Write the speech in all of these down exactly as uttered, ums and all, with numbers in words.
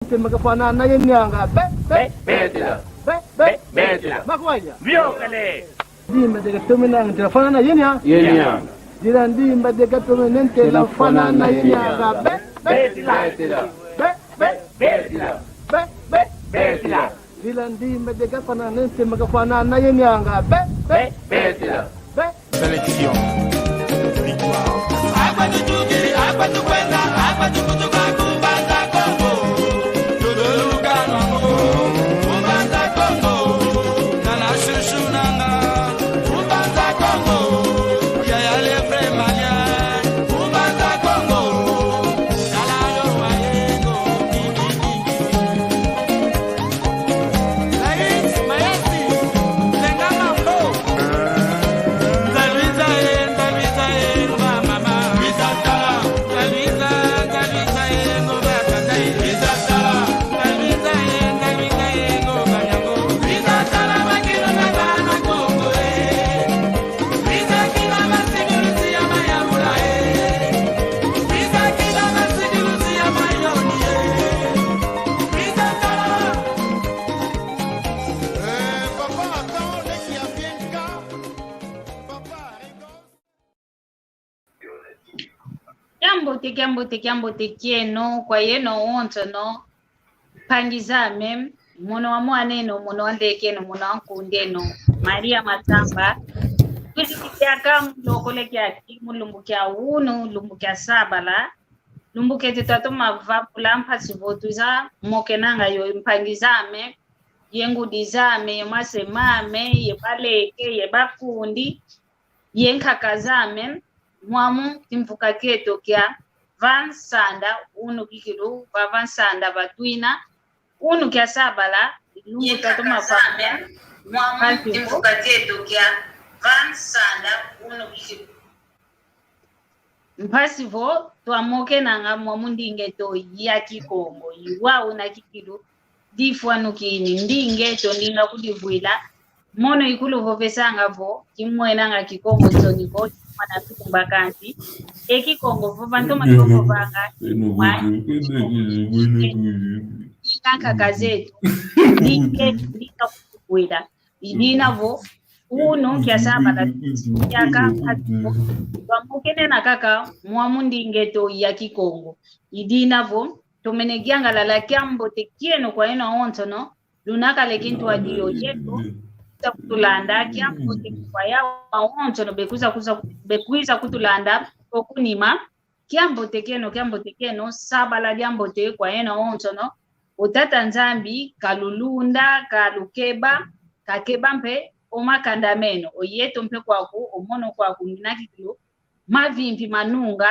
Tema kafwana na yenianga. Be, be, be, betila. Be, be, be, betila. Makwanya. Biokale. Ndimba de katomene nanga, ntela fwana na yenia. Yenia. Dila ndimba de katomene, ntela fwana na yenianga. Be, be, betila. Be, be, betila. Be, be, betila. Dila ndimba de kafwana, ntema kafwana na yenianga. Be, be, be, betila. Be. Sélection. Victoire. Kiambote, kiambote, kiambote kieno kwa yeno wonsono. Mpangi zame, mono wa mwaneno, mono wa ndekeno, mono wa nkundeno, Maria Matamba. Kwizidi kiaka mu lokole kiaki, mu lumbu kia unu, lumbu kia sabala. Lumbu kiete twatoma vavula mpasi vo twiza mokenanga yo mpangi zame, ye ngudi zame, ye mase mame, ye baleke, ye bakundi, ye nkaka zame, mwamu kimvuka kieto kia va nsanda, unu kikilu, va, va nsanda batwina, unu kia sabala, lumbu twatoma vavula mpasi vo. Mpasi vo twamokenanga mwamu ndinga eto ya Kikongo, iwa una kikilu, difwanukini, ndinga eto, ndinga kudivwila, mono ikuluvovesanga vo, kimwenanga Kikongo nsoni ko, mwana tumba kanti, e Kikongo vo vantoma kivovanga, ndinga nkaka zeto, ndinga, ndinga kudivwila. Idina vo, unu kia sabala, kiaka, twamokenena kaka mwamu ndinga eto ya Kikongo. Idina vo, tomene yangalala kiambote kieno kwa yeno wonsono, luna kale kintwadi yo yeto, ta kutulanda, kiambote kwa yawa wonsono, bekwiza, kwiza, bekwiza kutulanda, okunima, kiambote kieno, kiambote kieno, sabala diambote kwa yeno wonsono, o Tata Nzambi, kalulunda, kalukeba, kakeba mpe, o makanda meno, o yeto mpe kwaku, o mono kwaku, ngina kikilu, mavimpi manunga,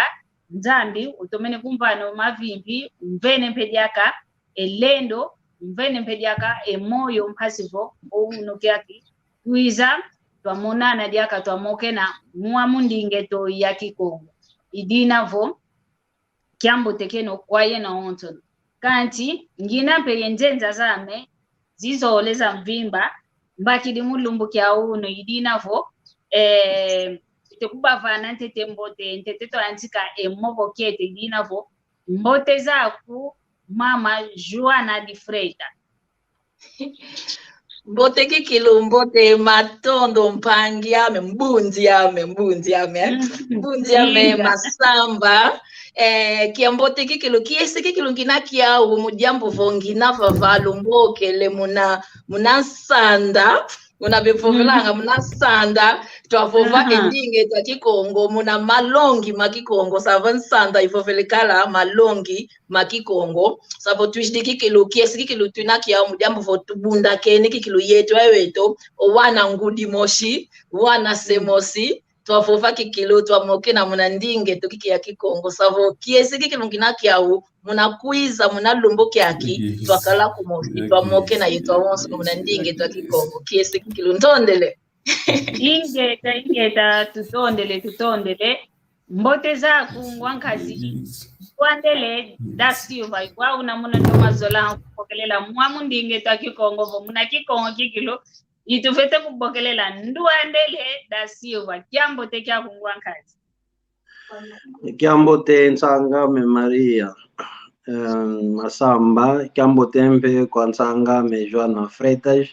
Nzambi, utomene kumvana o mavimpi, umvene mpe diaka, e lendo, umvene mpe diaka, e moyo mpasi vo, o unu kiaki, twiza, twamonana diaka, twamokena, mwamu ndinga eto ya Kikongo. Idina vo, kiambote kieno kwa yeno wonsono. Kanti, ngina mpe ye nzenza zame, zizole za mvimba, mbakidi mu lumbu kia unu, idina vo, eh, ite kubavana ntete mbote, ntete twayantika e moko kiete, idina vo, mbote zaku, mama Joana de Freitas. Mbote kikilu, mbote, matondo mpangi ame, mbundi ame, mbundi ame, eh? Mhm. Mbundi ame, Inga. Masamba, eh, kiambote kikilu, kiese kikilu ngina kiau mu diambu vo ngina vava lumbokele muna, muna nsanda, muna bevovelanga, mhm, muna nsanda, twavova, aha, e ndinga eto a Kikongo, muna malongi ma Kikongo, sava nsanda ivovele kala malongi ma Kikongo. Savo twizidi kikilu, kiese kikilu twina kiau mu diambu vo tubundakene kikilu yeto aweto, o wana ngudi mosi, wana se mosi, twavova kikilu, twamokena muna ndinga eto kiki ya Kikongo. Savo kiese kikilu ngina kiau, muna kwiza, muna lumbu kiaki, twakala kumosi, twamokena yeto awonso muna ndinga eto a Kikongo. Kiese kikilu, ntondele. Ingeta, ingeta, tutondele, tutondele. Mbote zaku ngwankazi. Ndwandele da Silva, ikwa una muna ntoma zola kubokelela mwamu ndinga eto a Kikongo vo muna Kikongo kikilu, itufwete kubokelela. Ndwandele da Silva, kiambote kiaku ngwankazi. Kiambote nsang'ame Maria. em, Masamba, kiambote mpe kwa nsanga ame Joana Freitas,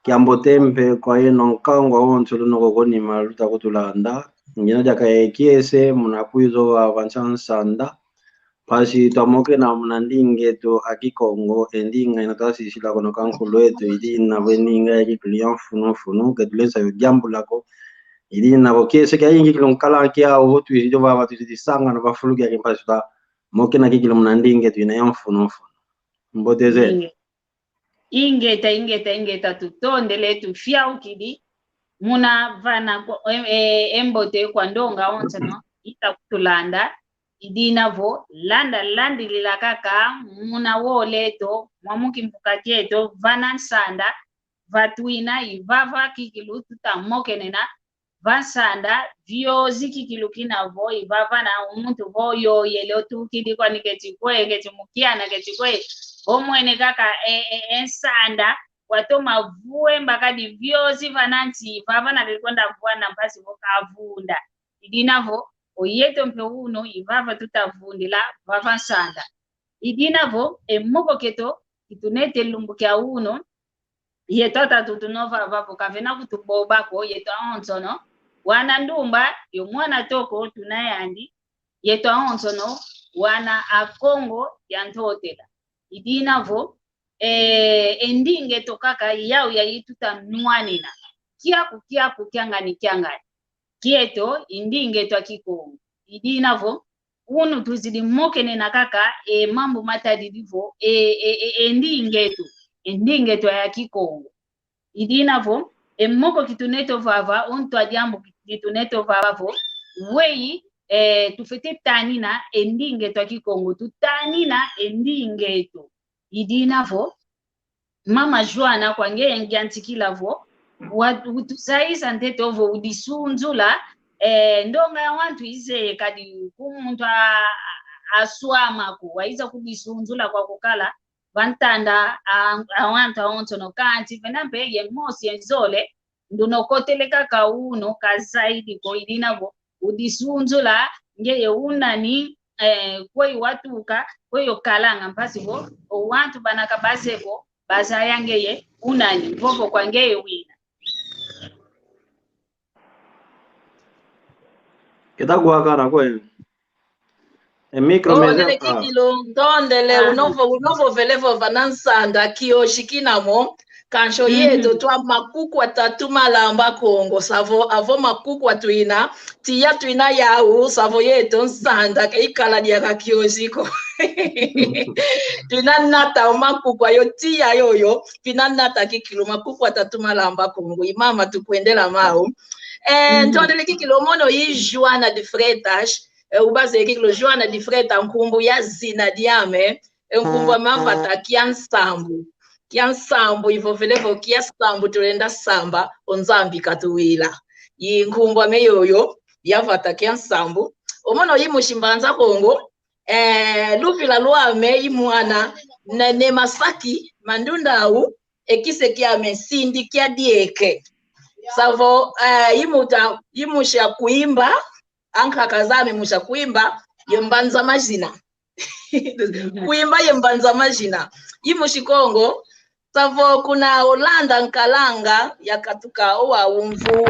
kiambote mpe kwa yeno nkangu awonso luna koko nima luta kutulanda. Ngina diaka ye kiese, muna kwiza vava nsa nsanda. Mpasi twamokena muna ndinga eto a Kikongo, e ndinga ina twasisila kono ka nkulu eto, i dina vo e ndinga ya kikilu ya mfunu mfunu, ke tulenda yo diambula ko. I dina vo kiese kiayingi kilu nkala kiau, twizidi vava, twizidi sangana va fulu kiaki mpasi twamokena kikilu muna ndinga eto ina ya mfunu mfunu. Mbote zeno. Inge-, ingeta, ingeta, ingeta, tutondele, tufiaukidi. Muna vana kwa, e, e, e mbote kwa ndonga onsono ita kutulanda. I dina vo, landa, landilila kaka muna wole eto, mwa mu kimvuka kieto, vana nsanda, va twina, i vava kikilu tuta mokenena, va nsanda, viozi kikilu kina vo, i vava na muntu vo yoyele otukidi kwani keti kwe, keti mu kiana, keti kwe, vo mwene kaka e, e, e nsanda, watoma vue mbakadi viozi vana nsi, i vava na kekonda vua na mpasi vo kavunda. I dina vo, o yeto mpe unu, i vava tuta vundila, vava nsanda. I dina vo, e moko kieto, kitunete lumbu kia unu, yeto atatu tuna vava vo kavena kutuboba ko, yeto awonsono wana ndumba, yo mwana toko tuna yandi, yeto awonsono wana a Kongo dia Ntotela. I dina vo, e, e ndinga eto kaka yau yayi tuta nwanina. Kiaku, kiaku, kiangani, kiangani. Kieto, i ndinga eto a Kikongo. I dina vo, unu tuzidi mokenena kaka e mambu matadidi vo e, e, e, e ndinga eto, e ndinga eto ya Kikongo. I dina vo, e moko kitunete vava, o ntu a diambu kitunete vava vo, weyi, e, tufwete tanina e ndinga eto a Kikongo, tutanina e ndinga eto. I dina vo, Mama Joana, kwa ngeye ngiantikila vo, wa-, utuzayisa ntete ovo udisunzula, eh, ndonga ya wantu izeye kadi ku muntu a-, a-, aswama ko, waiza kudisunzula kwa kukala va ntanda a, a wantu awonsono, kansi vena mpe ye mosi ye nzole, nduna okotele kaka unu ka zaidi ko, i dina vo udisunzula ngeye unani, eh, kweyi watuka, kweyi okalanga, mpasi vo o wantu bana ka baze ko, bazaya ngeye unani, vovo kwa ngeye wina. Keta kuakana kwe. E micro. Tondele meza, ah. Kikilu, tondele, ah. Unovo, unovovele vova na nsanda, kioshi kina mo, kansi o yeto twa makuku atatu malamba Kongo, savo, avo makuku atwina, tiya twina yau, savo yeto nsanda, ke ikala diaka kioshi ko. Twina nata o makuku ayo, tiya yoyo, twina nata kikilu, makuku atatu malamba Kongo, i mama tukwendela mau. Eh, ntondele kikilu, mono i Joana de Freitas, eh, ubaze kikilu Joana de Freitas, nkumbu ya zina diame, eh, nkumbu ame avata kia nsambu. Kia nsambu, ivovele vo kia nsambu tulenda samba, o Nzambi katuwila. I nkumbu ame yoyo, yavata kia nsambu. O mono i musi Mbanza Kongo, eh, luvila lwame i mwana, ne, ne masaki, mandunda au, e kise kiame sindi kia dieke. Savo, eh, i muta, i musi a Kwimba, ankaka zame musi a Kwimba, ye Mbanza Mazina. Kwimba ye Mbanza Mazina. I musi Kongo, savo kuna Holanda nkalanga yakatuka o wau mvu,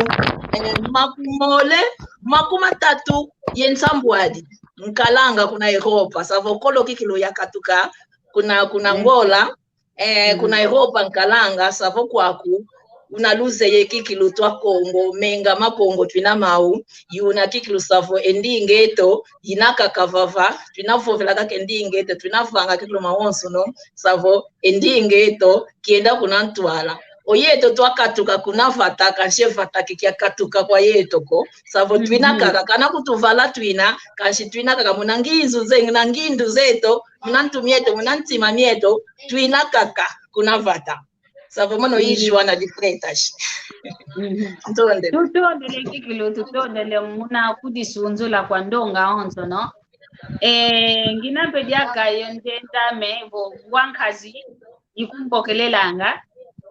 eh, makumole, makumatatu ye nsambwadi. Nkalanga kuna Europa, savo kolo kikilu yakatuka kuna, kuna Angola, eh, kuna Europa nkalanga, savo kwaku, una luzeye kikilu twa Kongo, menga ma Kongo twina mau, yuna kikilu savo e ndinga eto, ina kaka vava, twina vovela kaka e ndinga eto, twina vanga kikilu mawonsono, savo e ndinga eto, kienda kuna ntwala. O yeto twakatuka kuna vata, kansi e vata ke kiakatuka kwa yeto ko, savo twina kaka, kana kutuvala twina, kansi twina kaka muna ngindu ze-, na ngindu zeto, muna ntu mieto, muna ntima mieto, twina kaka kuna vata. Savo mono i Joana de Freitas. Ntondele. Tutondele kikilu, tutondele muna kudisunzula kwa ndonga onsono. Eh, ngina mpe diaka yo nzenza me vo ngwa nkazi ikumbokelelanga.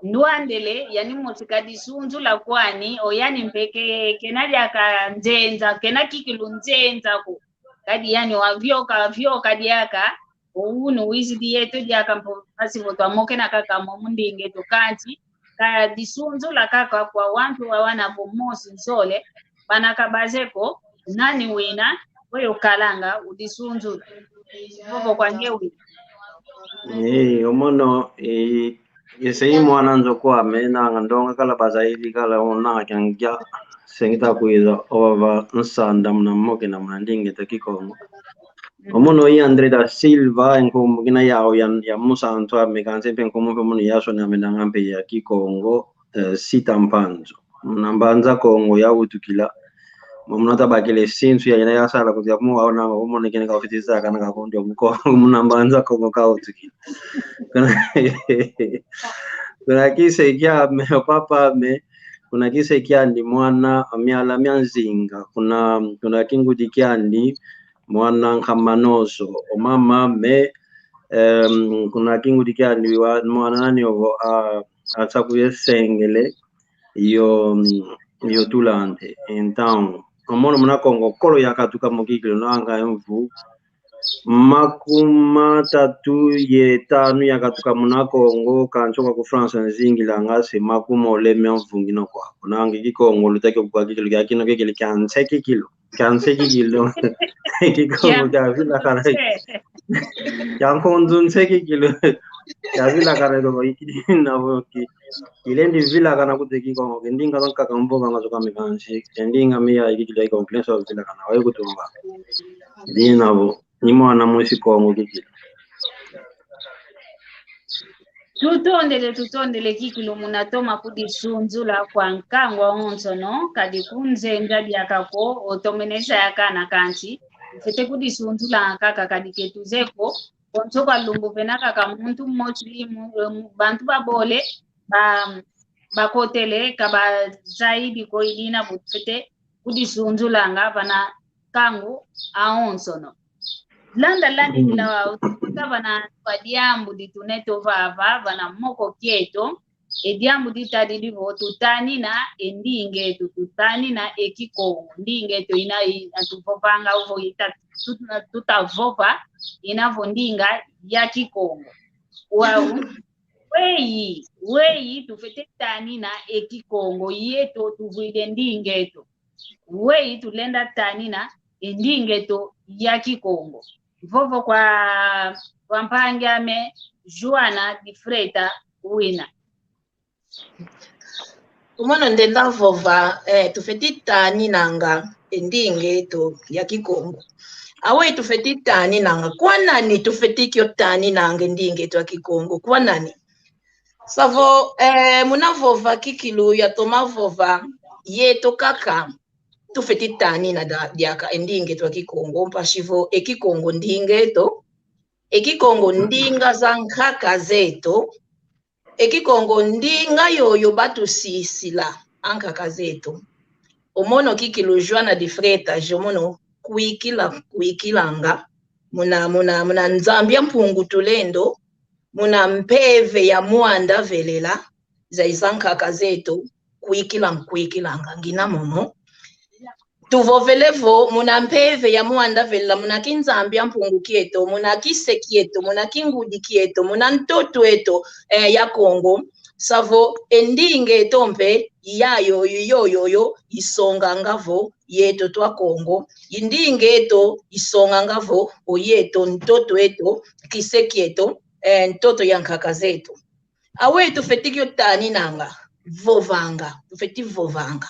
Ndwandele, yani mosi kadisunzula kwani, o yani mpe ke-, kena diaka nzenza, kena kikilu nzenza ko. Kadi yani wavioka, vioka diaka, O unu wizidi yeto diaka mpo mpasi vo twamokena kaka mo mu ndinga eto, kansi ka disunzula kaka kwa wantu wawana vo mosi nzole, bana ka bazeye ko nani wina, weyo kalanga udisunzula. Vovo kwa nge wina. Eh, o mono, eh, ese i mwana nzo kwame, nanga ndonga kala bazaidi kala, o nanga kiangia sengita kwiza, ovava nsanda muna mokena muna ndinga eto Kikongo. O mono i André da Silva, e nkumbu kina yau ya, ya musantu ame, kansi mpe nkumbu mpe mono yasonamena nga mpe ya Kikongo, eh, Sita Mpanzu. Muna Mbanza Kongo yawutukila. Mo muna tabakila e sinsu ya ina yasala kudia kumu waona, o mono kena kafiti zakana kakundi o mu Kongo, muna Mbanza Kongo kawutukila. Kuna, kuna kise kiame, o papa ame, kuna kise kiandi mwana Miala mia Nzinga, kuna, kuna kingudi kiandi mwana Nkamanoso, o mama ame, em, kuna kingudi kiandi wa, mwana nani ovo, a, a Nsaku ye Sengele, yo, yo Tulante. Então, o mono muna Kongo kolo yakatuka mo kikilu nanga e mvu makumatatu ye tanu yakatuka muna Kongo, kansi kwa ku France nzingilanga se makumole mia mvu ngina kwa. Kuna nge Kikongo lutaki kukwa kikilu kia kino kikilu kia nse kikilu. Kia nse kikilu. Kikongo kia vilakana. Kia nkunzu nse kikilu. Kia vilakana ilo ikidi na voki. Kilendi vilakana kute Kikongo, ke ndinga zankaka mvovanga zo kame kansi, ke ndinga mia ikidi ya Kikongo, kilendi vilakana, waye kutumba. Dina vo, ni mwana mwisi Kongo kikilu. Tutondele, tutondele kikilu muna toma kudisunzula kwa nkangu awonsono, kadi kunzenza diaka ko, otomenesa yakana kansi, tufwete kudisunzula kaka kadi ke tuzeye ko, konso kwa lumbu vena kaka muntu mosi, mu-, mu-, bantu babole, ba, bakotele, ka bazayidi ko, i dina vo tufwete kudisunzulanga vana nkangu awonsono. Landa landi, mm, dila wa utukuta vana kwa diambu ditunete ovava, vana moko kieto, e diambu ditadidi vo tutanina e ndinga eto, tutanina e Kikongo, ndinga eto ina, ina tuvovanga ovo ita, tut-, tutavova, ina vo ndinga ya Kikongo. Wau, weyi, weyi tufwete tanina e Kikongo, yeto tuvwidi e ndinga eto. Weyi tulenda tanina e ndinga eto ya Kikongo. Vovo kwa, kwa mpangi ame Joana de Freitas wina. O mono ndenda vova, eh, tufwete taninanga e ndinga eto ya Kikongo. Aweyi tufwete taninanga, kwa nani tufwete kio taninanga e ndinga eto ya Kikongo, kwa nani? Savo, eh, muna vova kikilu yatoma vova, yeto kaka tufwete tanina da-, diaka e ndinga eto ya Kikongo, mpasi vo e Kikongo ndinga eto, e Kikongo ndinga za nkaka zeto, e Kikongo ndinga yoyo batusisila ankaka zeto. O mono kikilu Joana de Freitas, o mono kwikila, kwikilanga muna, muna, muna Nzambi a Mpungu Tulendo, muna mpeve ya Mwanda Velela, zaiza nkaka zeto, kwikila nkwikilanga ngina momo. Tuvovele vo muna mpeve ya Mwanda Velela, muna kinzambi a Mpungu kieto, muna kise kieto, muna kingudi kieto, muna ntoto eto, eh, ya Kongo. Savo e ndinga eto mpe yayo yoyoyo isonganga vo yeto twa Kongo. E ndinga eto isonganga vo o yeto ntoto eto, kise kieto, eh, ntoto ya nkaka zeto. Aweyi tufwete kio taninanga, vovanga, tufwete vovanga.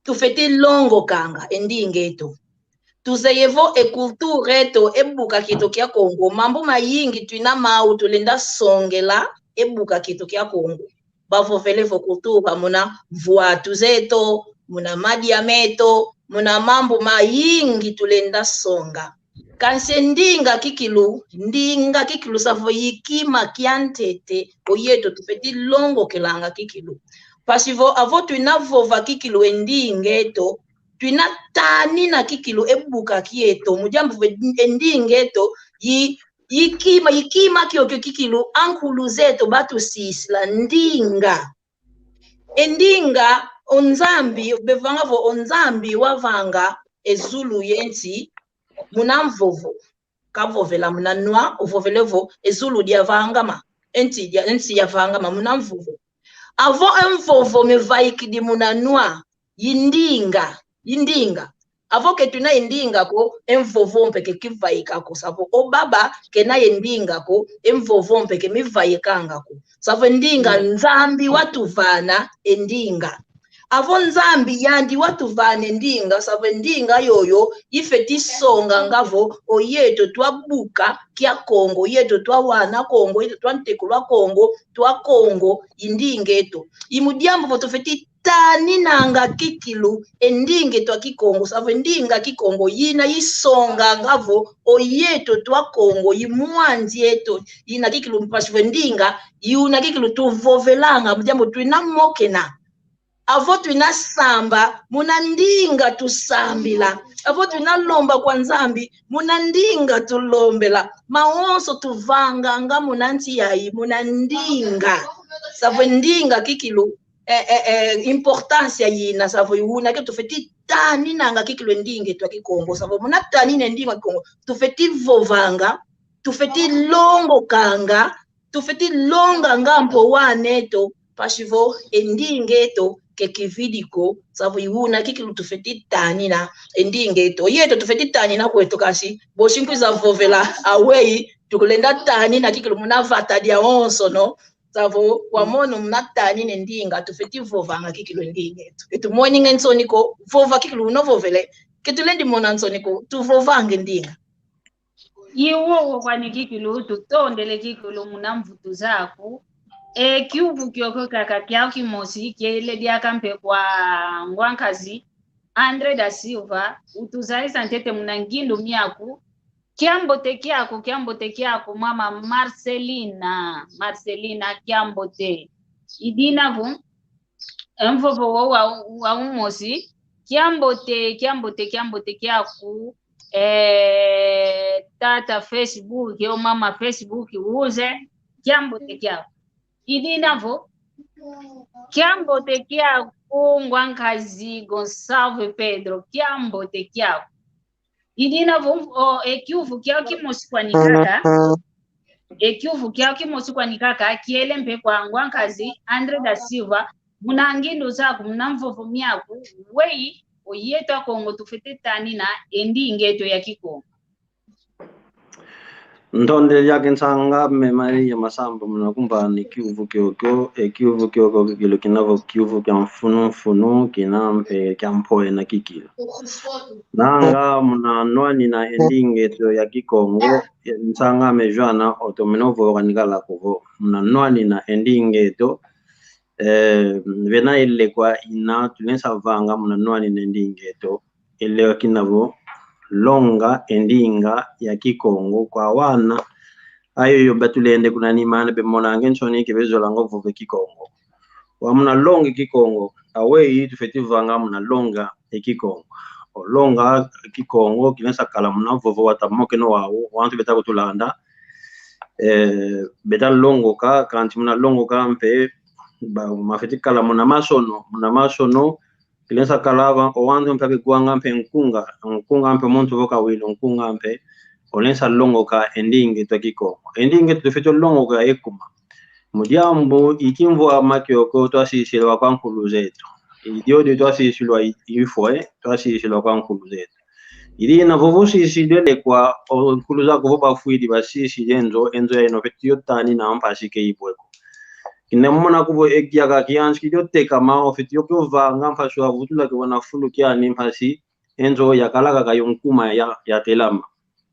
Tufwete longokanga e ndinga eto. Tuzeye vo e cultura eto, e buka kieto kia Kongo, mambu mayingi twina mau tulenda songela e buka kieto kia Kongo. Bavovele vo cultura muna mvwatu zeto, muna madia meto, muna mambu mayingi tulenda songa. Kansi e ndinga kikilu, ndinga kikilu savo i kima kia ntete, o yeto tufwete longokelanga kikilu. Mpasi vo avo twina vova kikilu e ndinga eto, twina tanina kikilu e buka kieto, mu diambu vo e ndinga eto i, i kima, i kima kiokio kikilu ankulu zeto batusisila ndinga. E ndinga, o Nzambi, bevanga vo o Nzambi wavanga e zulu ye nsi muna mvovo. kavovela muna nwa, ovovele vo e zulu diavangama, e nsi dia, e nsi yavangama muna mvovo. Avo e mvovo mivaikidi muna nwa, i ndinga, i ndinga. Avo ke tuna e ndinga ko, e mvovo mpe ke kivaika ko. Savo o baba kena e ndinga ko, e mvovo mpe ke mivaikanga ko. Savo e ndinga, Nzambi watuvana e ndinga. Avo Nzambi yandi watuvana e ndinga, savo e ndinga yoyo ifeti songanga vo o yeto twabuka kia Kongo, yeto twawana Kongo, yeto twantekula Kongo, twa Kongo, i ndinga eto. I mu diambu vo tufeti taninanga kikilu e ndinga eto a Kikongo, savo e ndinga Kikongo yina isonganga vo o yeto twa Kongo, i mwanzi eto, yina kikilu mpasi vo e ndinga, yuna kikilu tuvovelanga, mu diambu twina mokena. Avo twina samba, muna ndinga tusambila. Avo twina lomba kwa Nzambi, muna ndinga tulombela. Mawonso tuvanganga muna nsi yayi, muna ndinga. Savo e ndinga kikilu, eh, eh, eh, importância yina, savo yuna ke tufeti taninanga kikilu e ndinga eto a Kikongo. Savo muna tanina e ndinga Kikongo, tufeti vovanga, tufeti longokanga, tufeti longanga mpe wana eto, mpasi vo e ndinga eto ke kividi ko, savo i wuna kikilu tufeti tanina e ndinga eto. Yeto tufeti tanina kweto, kansi bosi nkwiza vovela aweyi, tukulenda tanina kikilu muna vata diawonsono, savo wamono muna tanina e ndinga, tufeti vovanga kikilu e ndinga eto. Ke tumweni nge nsoni ko, vova kikilu unovovele, ke tulendi mona nsoni ko, tuvovanga e ndinga. I wowo kwani kikilu, tutondele kikilu muna mvutu zaku. E kiuvu kiokio kaka kiau kimosi kiele diaka mpe kwa ngwankazi André da Silva, utuzayisa ntete muna ngindu miaku. Kiambote kiaku, kiambote kiaku, mama Marcelina, Marcelina, kiambote. I dina vo, e mvovo wo wa, wa umosi, kiambote, kiambote, kiambote kiaku, eh, tata Facebook, o mama Facebook, uze, kiambote kiaku. I dina vo, kiambote kiaku, ngwankazi Gonçalves Pedro, kiambote kiaku. I dina vo, o, e kiuvu kiau kimosi kwani kaka, e kiuvu kiau kimosi kwani kaka, kiele mpe kwa ngwankazi André da Silva, muna ngindu zaku, muna mvovo miaku, weyi, o yeto a Kongo tufeti tanina e ndinga eto ya Kikongo. Ntondele diaka nsang'ame Maria Masamba muna kumbana e kiuvu kiokio, e kiuvu kiokio kikilu kina vo kiuvu kia mfunu mfunu, kina mpe kia mpoena kikilu. Nanga muna nwanina e ndinga eto ya Kikongo, e, nsang'ame Joana, otomene ovova nikala kuvo. Muna nwanina e ndinga eto, eh, vena e lekwa ina tulensa vanga muna nwanina e ndinga eto. E lekwa kina vo, longa e ndinga ya Kikongo kwa wana. Ayoyo batulende kuna nima, ana bemonanga e nsoni ke bezolanga vova e Kikongo. Wa muna longa e Kikongo, aweyi tufeti vanga muna longa e Kikongo. O longa e Kikongo, kilensa kala muna vovo wata mokena wau, wantu beta kutulanda. Eh, beta longoka, kansi muna longoka mpe, ba, mafeti kala muna masono, muna masono, kilensa kala va, o wantu mpe bekuanga mpe nkunga, nkunga mpe muntu vo kawilo nkunga mpe, olensa longoka e ndinga eto a Kikongo. E ndinga eto tufeti longoka ekuma. Mu diambu i kimvwama kiokio twasisilwa kwa nkulu zeto. I diodio twasisilwa i, ifwe, twasisilwa kwa nkulu zeto. I dina vovo sisidwe lekwa, o nkulu zaku vo bafwidi basisidi e nzo, e nzo yayi ino feti yo tanina mpasi ke ibwe ko. Kina mona kuvo e kiaka kiansi kidio tekama, ofeti yo kio vanga mpasi wavutula ke wana fulu kiani mpasi, e nzo yakala kaka yo nkuma ya, yatelama.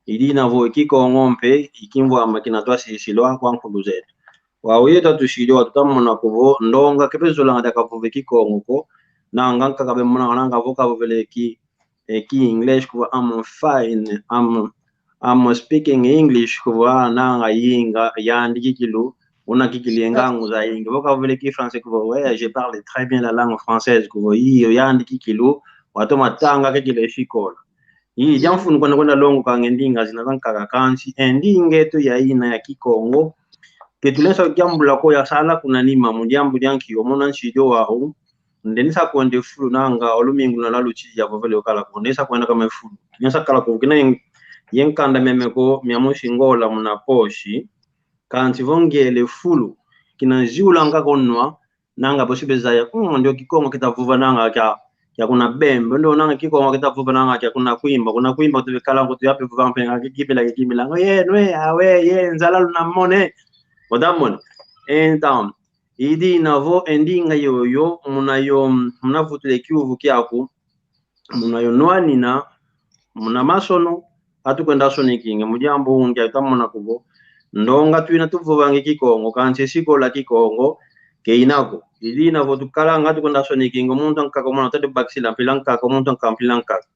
I dina vo e Kikongo mpe, i kimvwama kina twasisilwa kwa nkulu zeto. Wau yeto atusidi wau tutamona kuvo, ndonga ke bezolanga diaka vova e Kikongo ko, nanga nkaka bemonanga nanga vo kavovele ki, e ki English kuvo, "I'm fine, I'm, I'm speaking English," kuvo, "Ah, nanga yinga, yandi kikilu, una kikilu ye ngangu zayingi." Vo kavovele ki Français kuvo, "Ouais, je parle très bien la langue française," kuvo, "Iyo, yandi kikilu, watoma tanga kikilu e sikola." Ii, dia mfunu kwenda kwenda longokanga e ndinga zina zankaka, kansi e ndinga eto yayina ya Kikongo, ke tulensa kiambula ko, yasala kuna nima mu diambu dia nki, omona nsidi wau, ndenisa kwenda e fulu nanga, o lumingu na lwalutidi yavovele okala ko, ndenisa kwenda kama e fulu. Ndenisa kala ko, kina, ye nkanda miame ko mia musi ngola muna posi, kansi vo ngele fulu, kina ziulanga ko nwa, nanga bosi bezaya, mm, ndio Kikongo kita vuvananga kia, kia kuna Bembe, ndio nanga Kikongo kita vuvananga kia kuna Kwimba, kuna Kwimba tuvikalanga ko tuyape vuvanga mpe nga kikimila, kikimila, ngo ye, nwe, awe, ye, nzala luna mone. Ota mone. Então, i dina vo e ndinga yoyo, muna yo, muna vutule kiuvu kiaku, muna yo nwanina, muna masono, atu kwenda sonekinge, mu diambu ungi ata mona ko vo, ndonga twina tuvovangi Kikongo, kansi sikola Kikongo, ke ina ko. I dina vo tukalanga atu kwenda sonekinge, muntu ankaka mona tadi bakisila mpila nkaka, muntu ankaka mpila nkaka.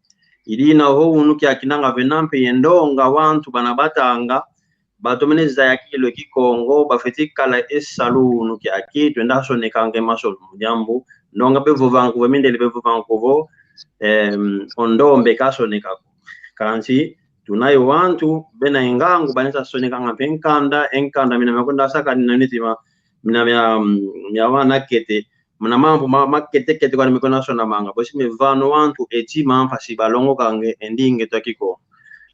I dina vo unu kiakinanga vena mpe ye ndonga wantu bana batanga, batomene zaya kilo Kikongo, bafeti kala e salu unu kiaki, twenda sonekanga e masono mu diambu, ndonga bevovanga ko vo, mindele bevovanga ko vo, em, o ndombe kasoneka ko. Kansi, tuna yo wantu, bena e ngangu, banisa sonekanga mpe nkanda, e nkanda mina mia kwenda sakanina niti ma, mina mia, mia wana kete, muna mambu ma, makete-kete kwani me kwenda sonamanga. Bosi me vana o wantu e tima mpasi balongokange e ndinga eto a Kikongo.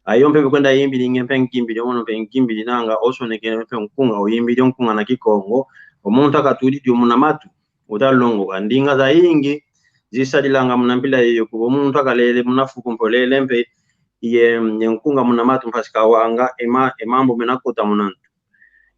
Ayo mpe me kwenda yimbilinge mpe nkimbili, omono mpe nkimbili nanga, osoneke mpe nkunga, oyimbili o nkunga na Kikongo. O muntu akatudidi o muna matu, uta longoka. Ndinga zayingi, zisadilanga muna mpila yoyo, kuba o muntu akalele muna fuku mpe olele mpe, ye, ye nkunga muna matu mpasi kawanga, e ma, e mambu mena kota muna ntu.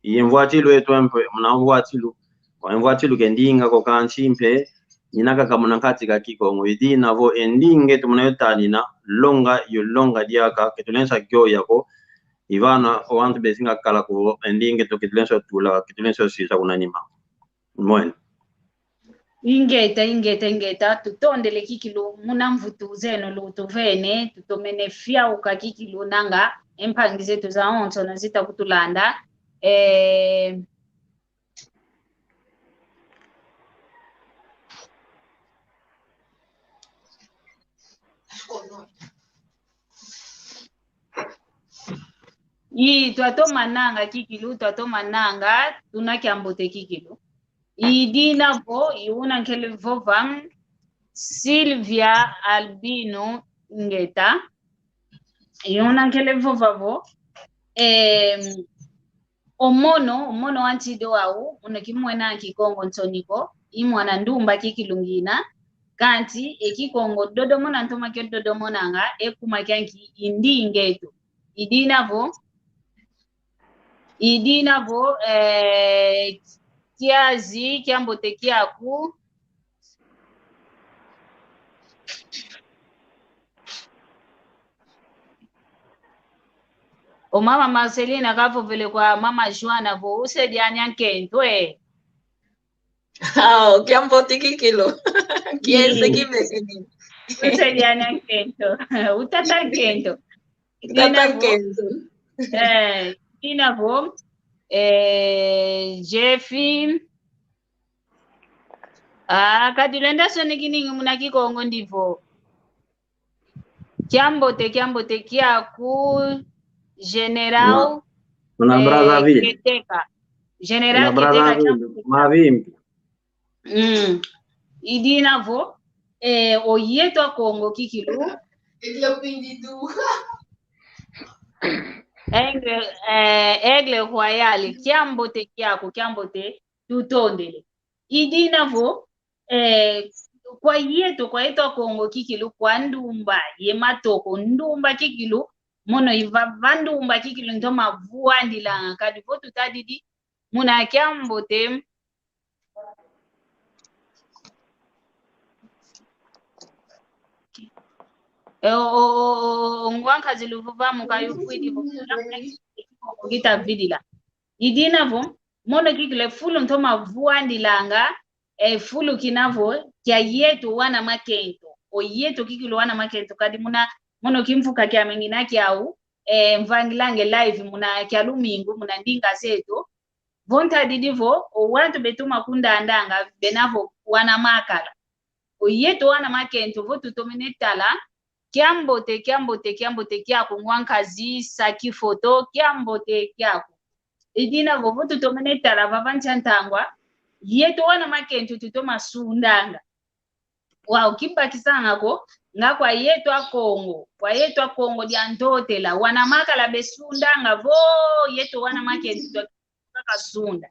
Ye mvwatilu eto mpe, muna mvwatilu. Kwa mvwatilu ke ndinga ko kansi mpe, ina kaka muna nkati ka Kikongo. I dina vo e ndinga eto muna yo tanina, longa yo longa diaka, ke tulenda yoya ko. I vana o wantu besinga kala ko, e ndinga eto ke tulenda tula, ke tulenda sisa kuna nima. Mwene. Ingeta, ingeta, ingeta, tutondele kikilu, muna mvutu zeno lutuvene, tutomene fiauka kikilu nanga, e mpangi zeto zawonsono zita kutulanda. Eh, i, twatomananga kikilu, twatomananga, tuna kiambote kikilu. I dina vo, i una nkele vova, Silvia Albino Ngeta. I una nkele vova vo, em, o mono, o mono wa ntido wau, mono kimwena Kikongo nsoni ko, i mwana ndumba kikilu ngina, kansi e Kikongo dodomona ntoma kio dodomonanga, e kuma kianki i ndinga eto. I dina vo, i dina vo, eh, kiazi, kiambote kiaku. O mama Marcelina kavovele kwa mama Joana vo, usedi anya nkento, eh. Ah, kiambote kikilu. Kiese kibeseni. Usedi anya nkento. Utata nkento. Utata nkento. Eh, i dina vo, eh, Jeffy. Ah, kadi lenda sonekiningi muna Kikongo ndi vo. Kiambote, kiambote kiaku, General, muna, muna, eh, Brazzaville. Keteka. General Keteka, Brazzaville, kiambote kiaku. Mavimpi. Mm. I dina vo, eh, o yeto Akongo kikilu. Aigle, eh, Aigle Royal, kiambote kiaku, kiambote, tutondele. I dina vo, eh, kwa yeto, kwa yeto Akongo kikilu, kwa ndumba ye matoko, ndumba kikilu, mono i vava ndumba kikilu ntoma vuandilanga, kadi vo tutadidi muna kiambote. Eh, o, o, o, o, o ngwankazi luvova muka yufwidi vo, kita vidila. I dina vo, mono kikilu e fulu ntoma vuandilanga, e fulu kina vo, kia yeto wana makento. O yeto kikilu wana makento, kadi muna, mono kimvuka kiame ngina kiau, e, mvangilanga e live muna kia lumingu, muna ndinga zeto. Vo ntadidi vo, o wantu betoma kundandanga, bena vo wana makala. O yeto wana makento, vo tutomene tala, kiambote, kiambote, kiambote kiaku ngwankazi Saki Foto, kiambote kiaku. I dina vo, vo tutomene tala vava ntia ntangwa, yeto wana makento tutoma sundanga. Wau, kibakisanga ko, Nga kwa yeto Akongo, kwa yeto Akongo dia Ntotela, wana makala besundanga vo, yeto wana makento twakaka sunda.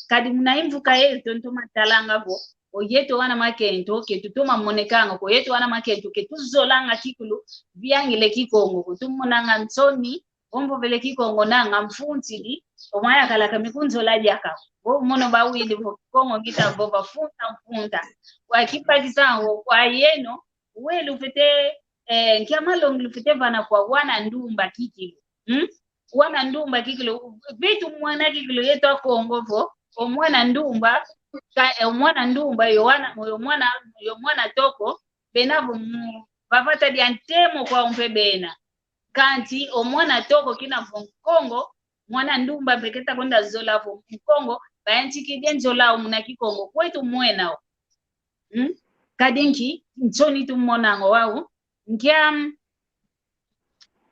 Kadi muna imvuka yeto ntoma talanga vo, o yeto wana makento ke tutoma monekanga ko, yeto wana makento ke tuzolanga kikilu viangile Kikongo ko, tumonanga nsoni vo mvovele Kikongo nanga mfuntidi, o mwa yakalaka me kunzola diaka. Vo mono bawidi vo Kikongo ngita vova funta mfunta. Kwa kipakisa ngo kwa yeno, we lufwete, eh, nkia malongi lufwete vana kwa wana ndumba kikilu. Hmm? Wana ndumba kikilu, vitu mwana kikilu yeto Akongo vo, o mwana ndumba, ka, eh, o mwana ndumba, yo wana, yo mwana, yo mwana toko, bena vo mu, vavata dia ntemo kwau mpe bena. Kansi o mwana toko kina vo Nkongo, mwana ndumba mpe keta kwenda zola vo Nkongo, bayantikidi nzola au muna Kikongo, kwetu mwena o. Hmm? Kadi nki, nsoni tumonanga wau, nkia, mm,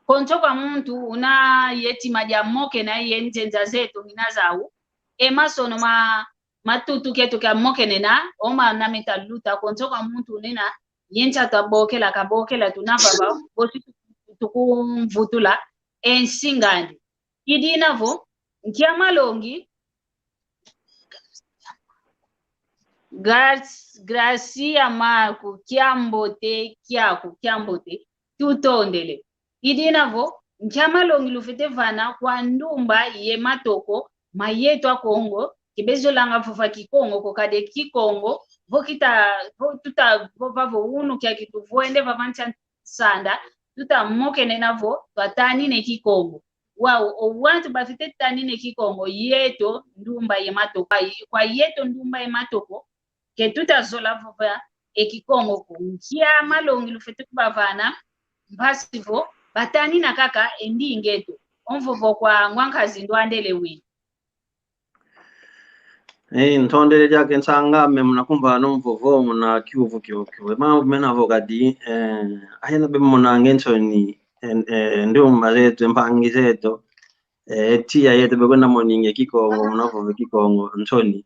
konso kwa muntu una ye tima dia mokena ye nzenza zeto ngina zau, e masono ma, matutu keto kia mokenena, o mana meta luta, konso kwa muntu unena, ye nsatu abokela, kabokela tuna vava, bosi tu-, tukumvutula, e nsinga andi. Idina vo, nkia malongi, Gar-, Gracia Marco, kiambote, kiaku, kiambote, tutondele. Idina vo, nkia malongi lufwete vana kwa ndumba ye matoko ma yeto Akongo, ke bezolanga vova Kikongo ko, kadi Kikongo, vo kita, vo tuta, vo vavo unu kiaki tuvwende vava ntia nsanda, tuta mokenena vo twatanine Kikongo. Wau, o wantu bafwete tanine Kikongo, yeto ndumba ye matoko. Kwa, kwa yeto ndumba ye matoko, ke tuta zola vova e Kikongo ko. Nkia malongi lufwete kubavana, mpasi vo batanina kaka e ndinga eto. O mvovo kwa ngwa nkazi ndwandele wina. Eh, ntondele diaka nsang'ame muna kumvana o mvovo muna kiuvu kiokio. E mambu mena vo kadi, eh, ayena bemona nge nsoni, eh, eh, ndumba zeto, mpangi zeto, eh, tiya yeto bekwenda moninge Kikongo, muna vova Kikongo, nsoni.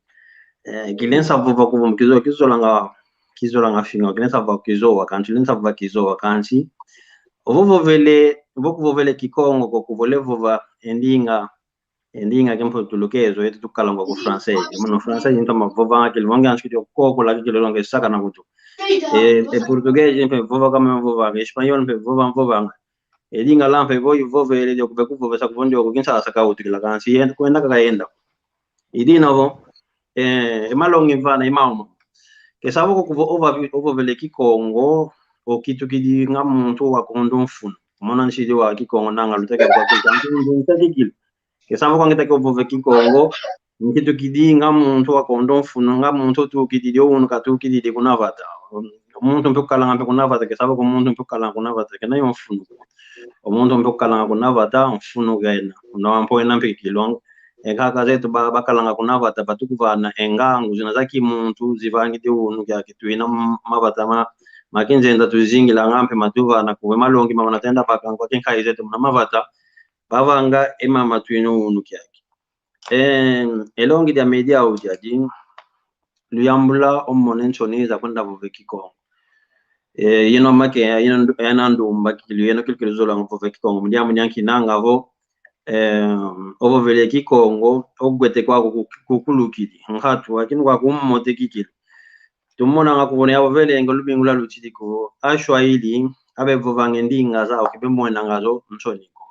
Eh, kilensa vova kuvumba kizowa, kizolanga, kizolanga finga, kilensa vova kizowa, kansi kilensa vova kizowa, kansi. Ovo vovele, vo kuvovele Kikongo, ko kuvole vova e ndinga, e ndinga ke mputulukezo, yeto tukalanga ku francês. Mono francês, ntoma vovanga kilo, wangi ansi kiti okoko laki kilo longe saka na kutu. E, e português, mpe vova kama vovanga, e espanhol, mpe vova, vovanga. E ndinga la mpe vo ivovele, dio kube kuvovesa kuvondio kukinsa saka utukila kansi, yenda, kwenda kaka yenda. Idina vo, eh, e malongi vana, e mauma. Ke savo ko kuvo ova, ovovele Kikongo, okitukidi nga muntu wa kondo mfunu. Mona nsidi wa Kikongo nanga luteke kwa kika, ntu, ntu, ntu, kikili. Ke savo ko ngitake ovova Kikongo, nkitukidi nga muntu wa kondo mfunu, nga muntu tukididi, o unu katukididi kuna vata. Muntu mpe kukalanga mpe kuna vata, ke savo ko muntu mpe kukalanga kuna vata, kena yo mfunu. O muntu mpe kukalanga kuna vata, mfunu kena. Una wampo ena mpe kikilongo. E kaka zeto ba, bakalanga kuna vata, batukuvana e ngangu, zina za kimuntu, zivangidi unu kiaki tuina m-, mavata ma, ma kinzenza tuzingilanga mpe matuvana, kuve malongi mamana tenda bakanga kwa kinkayi zeto muna mavata, bavanga e mama tuina unu kiaki. Eh, e longi dia media au diadi, luyambula o mone nsoni za kwenda vova Kikongo. Eh, yeno make, yeno ndu-, yeno ndumba kikilu, yeno kikilu zolanga vova Kikongo. Mu diambu dia nki nanga vo, eh, ovovele Kikongo, ogwete kwaku ku-, kukulukidi. Nkatu, akinu kwaku mmote kikilu. Tumonanga kuvona yavovelenge lumingu lwalutidi ko, Ashwahili, abevovanga e ndinga zau, ke bemwenanga zo nsoni ko.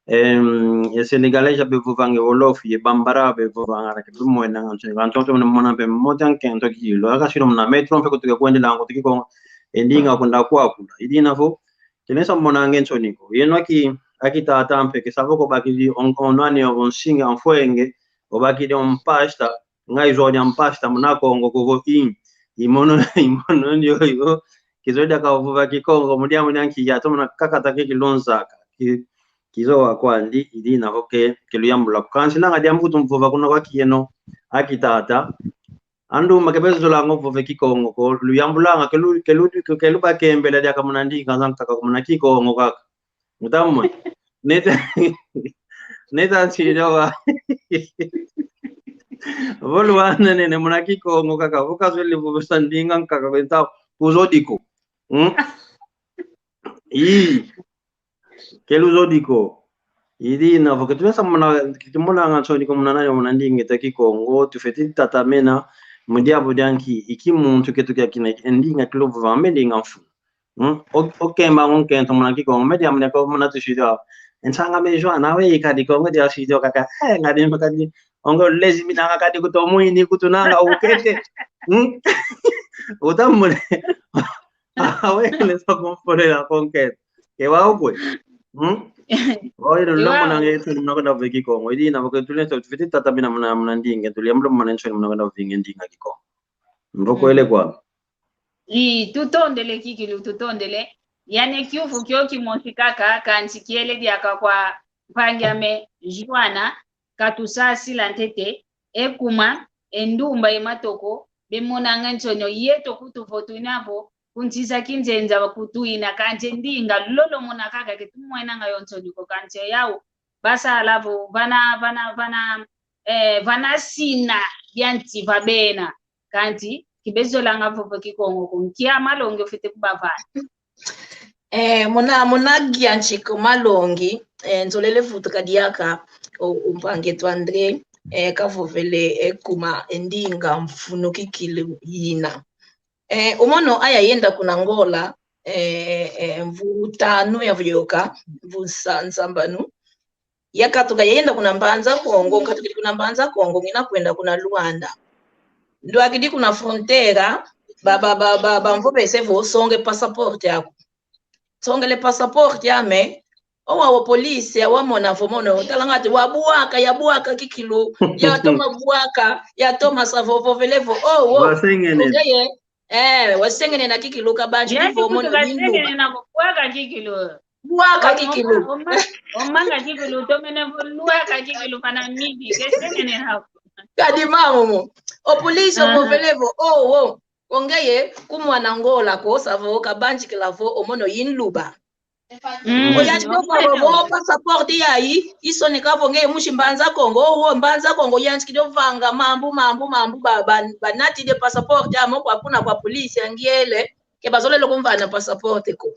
Em, e Senegalês abevovanga e Wolof, ye Bambara abevovanga, ke bemwenanga nsoni ko. Antonto mona mpe mmote ankento kikilu. Aka sino muna metro mpe kutuke kwendelanga kutuki ko, e ndinga kunda kwakula. Idina vo, kilensa monanga nsoni ko. Yeno aki, aki tata mpe, ke savo ko bakidi on, on nani o nsinga mfwenge, o bakidi on pasta, nga izodi ampasta muna Kongo kuvo i, i mono, i mono ndio yo. Kizodi akavova Kikongo, mu diambu dia nki ya, tomona kakata ke kilonzaka. Ki-, kizowa kwandi, idina vo ke, kiluyambula. Kansi nanga diambu kutu mvova kuna kwa kieno, aki tata. Andu make bezolanga vova Kikongo ko, luyambulanga, kelu, kelu, kelu bakembela diaka muna ndinga zankaka, muna Kikongo kaka. Mutamwe. Neta, neta nsidi wa. Vo luwana nene muna Kikongo kaka, vo kazwele vovesa ndinga nkaka kwenta kuzodiko. Hmm? Ii. Ke luzodi ko. I dina vo ke tulesa mona, ke tumonanga nsoni ko muna nani, muna ndinga eto Kikongo, tufeti tatamena mu diambu dia nki, i ki muntu ketu kiakina, e ndinga kiluvovanga me ndinga mfunu. Hmm? O, okemba ngo nkento muna Kikongo, me diambu dia ko muna tusidi wa. Nsanga me Joana, we ikadi Kongo dia sidi kaka, eh, ngadi makadi, ongo lezi minanga kadi kuto mwini kutunanga ukete. Hmm? Utamune. Awe, lesa kompolela konkete. Ke wa ukwe. Hmm? Oye, lo mona nge nsoni muna kanda viki Kongo. I dina vo ke tulesa, tufeti tatamena muna, muna ndinga, tuliambo mona nsoni muna kanda vinge ndinga Kikongo. Mbo kwele kwa. Ii, tutondele kikilu, tutondele. Yandi kiuvu kio kimosi kaka, kansi kiele diaka kwa mpangi ame Joana, katusasila ntete, e kuma, e ndumba, e matoko, bemonanga nsoni o yeto kutu vo tuina vo, ku nsi za kinzenza kutuina, kansi e ndinga lolo mona kaka ke tumwenanga yo nsoni ko, kansi yau, basala vo, vana, vana, vana, eh, vana sina, bia nsi va bena. Kansi, kibezolanga vova Kikongo ko, nkia malongi ofete kubavana? Eh, muna, muna gianchi ko malongi, eh, nzolele vutuka diaka, o, o mpangi eto André, eh, kavovele, eh, kuma, e ndinga mfunu kikilu yina. Eh, o mono aya yenda kuna Angola, eh, eh, mvu tanu yavyoka, mvu nsa-, nsambanu. Yakatuka yayenda kuna Mbanza Kongo, nkatukidi kuna Mbanza Kongo, ngina kwenda kuna Luanda. Ndwakidi kuna fronteira, ba, ba, ba, ba, bamvovese vo songa e passaporte aku. Songele passaporte ame, owa wa polisi, awa mona vo mono, talanga ati, wabwaka, yabwaka kikilu, yatoma bwaka, yatoma sa vo, vovele vo, oh, wo. Wasengene. Ongeye, eh, wasengene na kikilu kabanji. Yandi kivo mono kutuka yindu. Sengene na kubwaka kikilu. Bwaka kikilu. Oma-, oma-, omanga kikilu, tomene vo lwaka kikilu, pana midi, ke sengene hako. Kadi mamu mo. O polisi, ah, ovovele vo, oh, wo. Ongeye, ku mwana Angola ko, sa vo, kabanjikila vo, o mono yinluba. Mm. Oyanjikidi ovova vo, passaporte yayi, isoneka vo ngeye musi Mbanza Kongo, wo Mbanza Kongo, yanjikidi ovanga mambu, mambu, mambu, ba, ba, banatidi e passaporte ame kwa kuna kwa polisi ya ngiele, ke bazolele kumvana passaporte ko.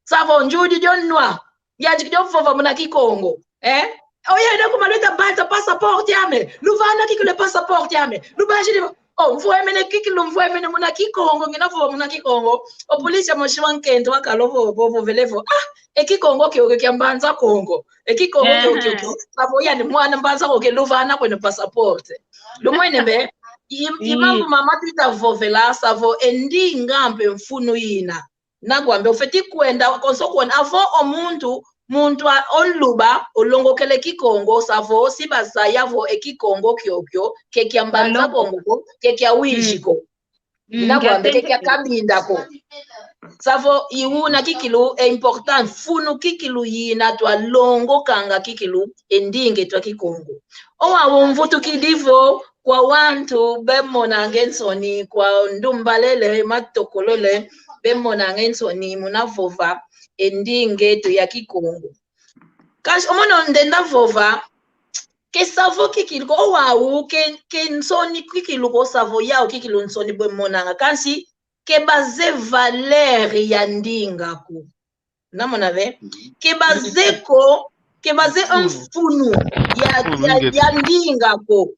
Sa vo njudi dio nwa, yanjikidi ovova muna Kikongo, eh? Oyenda kuma lweta banza passaporte ame, luvana kikilu e passaporte ame, lubanjidi, oh, mvwemene kikilu, mvwemene muna Kikongo, ngina vova muna Kikongo. O polisi amosi wa nkento wakala vo, vo, vovele vo, ah, e Kikongo kiokio kia Mbanza Kongo, e Kikongo kiokio, aha, sa vo yandi mwana Mbanza Kongo ke luvana kweno passaporte. Lumwene mbe, i, i mambu mama tuita vovela, sa vo e ndinga mpe mfunu yina. Nakwambe, ofeti kwenda, konso kwenda, avo o muntu, muntu a, o nluba, olongokele Kikongo, sa vo, si bazaya vo e Kikongo kiokio, ke kia Mbanza Kongo ko, ke kia wizi ko. Mm. Nakwambe, ke kia Kabinda ko. Sa vo, i una kikilu, e important, mfunu kikilu yina twalongokanga kikilu, e ndinga eto a Kikongo. Owa umvutukidi vo, kwa wantu bemonanga e nsoni, kwa ndumba lele, matoko lele, bemonanga e nsoni muna vova e ndinga eto ya Kikongo. Kansi o mono ndenda vova, ke sa vo kikilu ko, owau ke, ke nsoni kikilu ko, sa vo yau kikilu nsoni bemonanga. Kansi ke baze valeur ya ndinga ko. Namona ve? Ke baze ko, ke baze e mfunu ya, ya, ya ndinga ko.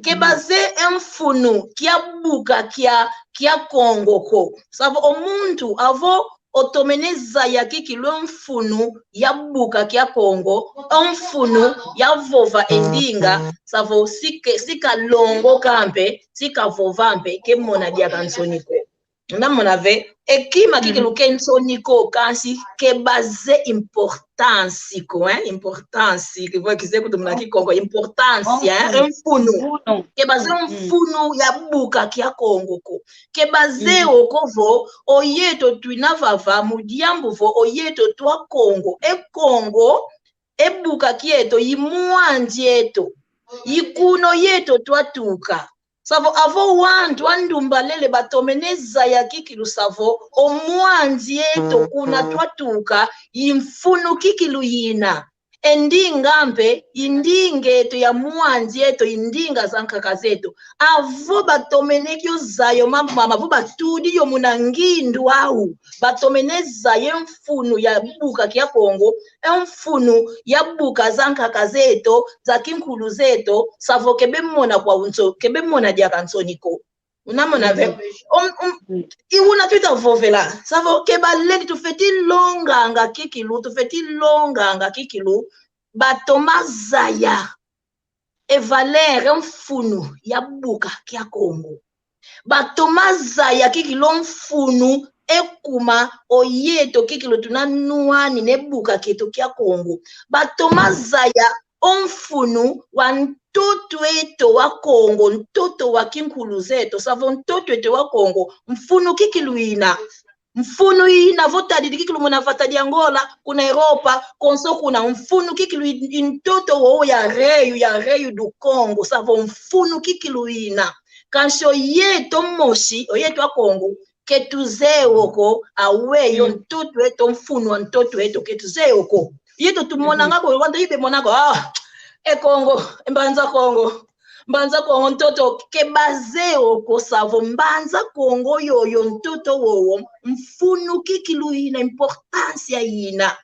Ke baze e mfunu kia buka kia, kia Kongo ko. Sa vo o muntu avo otomene zaya kikilu e mfunu ya buka kia Kongo, e mfunu ya vova e ndinga, sa vo si ke, si kalongoka mpe, si kavova mpe, ke mona diaka nsoni ko. Namona ve, e kima kikilu ke nsoni ko, kansi ke baze importance ko, hein? Importance, ke vo kize kutu muna Kikongo, importance, hein? E mfunu. Ke baze e mfunu ya buka kia Kongo ko. Ke baze o ko vo, o yeto twina vava, mu diambu vo, o yeto twa Kongo. E Kongo, e buka kieto, i mwandi eto. I kuna o yeto twatuka. Sa vo avo wantu a ndumba lele batomene zaya kikilu sa vo o mwandi eto kuna twatuka i mfunu kikilu yina. E ndinga mpe i ndinga eto ya mwanzi eto, i ndinga za nkaka zeto. Avo batomene kio zaya o mambu mama, avo batudi yo muna ngindu au, batomene zaya e mfunu ya buka kia Kongo, e mfunu ya buka za nkaka zeto, za kinkulu zeto, savo ke bemona kwa unso, ke bemona diaka nsoni ko. Una mona ve? Um, um, i una tuta vovela. Savo ke balendi, tufeti longanga kikilu, tufeti longanga kikilu. Batoma zaya e valeur, e mfunu ya buka kia Kongo. Batoma zaya kikilu o mfunu e kuma oyeto kikilu tuna nwani ne buka kieto kia Kongo. Batoma zaya o mfunu wa ntoto eto wa Kongo, ntoto wa kinkulu zeto, savo ntoto eto wa Kongo, mfunu kikilu ina. Mfunu ina vo tadidi kikilu muna vata dia Angola, kuna Europa, konso kuna, mfunu kikilu i, i ntoto wo ya Rei, ya Rei do Kongo, savo mfunu kikilu ina. Kansi oyeto mosi, oyeto a Kongo, ke tuzeye wo ko, aweyi o ntoto eto, mfunu wa ntoto eto, ke tuzeye wo ko. Yeto tumonanga ko, wanta ibe monanga ko, ah, e Kongo, e Mbanza Kongo, Mbanza Kongo ntoto, ke bazeye wo ko, savo Mbanza Kongo yoyo ntoto wowo, mfunu kikilu ina, importância ina.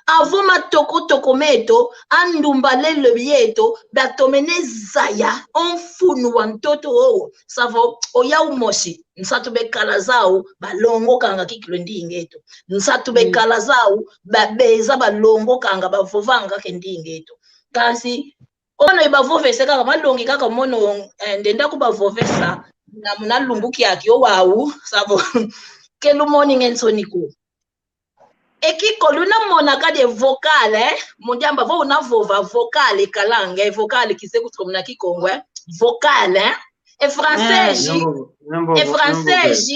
Avo matokotoko meto, andumba lelo yeto, batomene zaya o mfunu wa ntoto wowo. Savo, oyau mosi, nsatu bekala zau, balongokanga kikilu e ndinga eto. Nsatu bekala zau, babeza balongokanga, bavovanga kaka e ndinga eto. Kansi, ono ibavovese kaka, malongi kaka mono, eh, ndenda kubavovesa, na muna lumbu kiaki, owau, savo, ke lumoninge nsoni ko. E kiko luna mona kadi e vocal, eh? Mu diambu vo una vova vocal e kalanga, e vocal kise kutuka muna Kikongo, eh? Vocal, eh? E francês, e francês,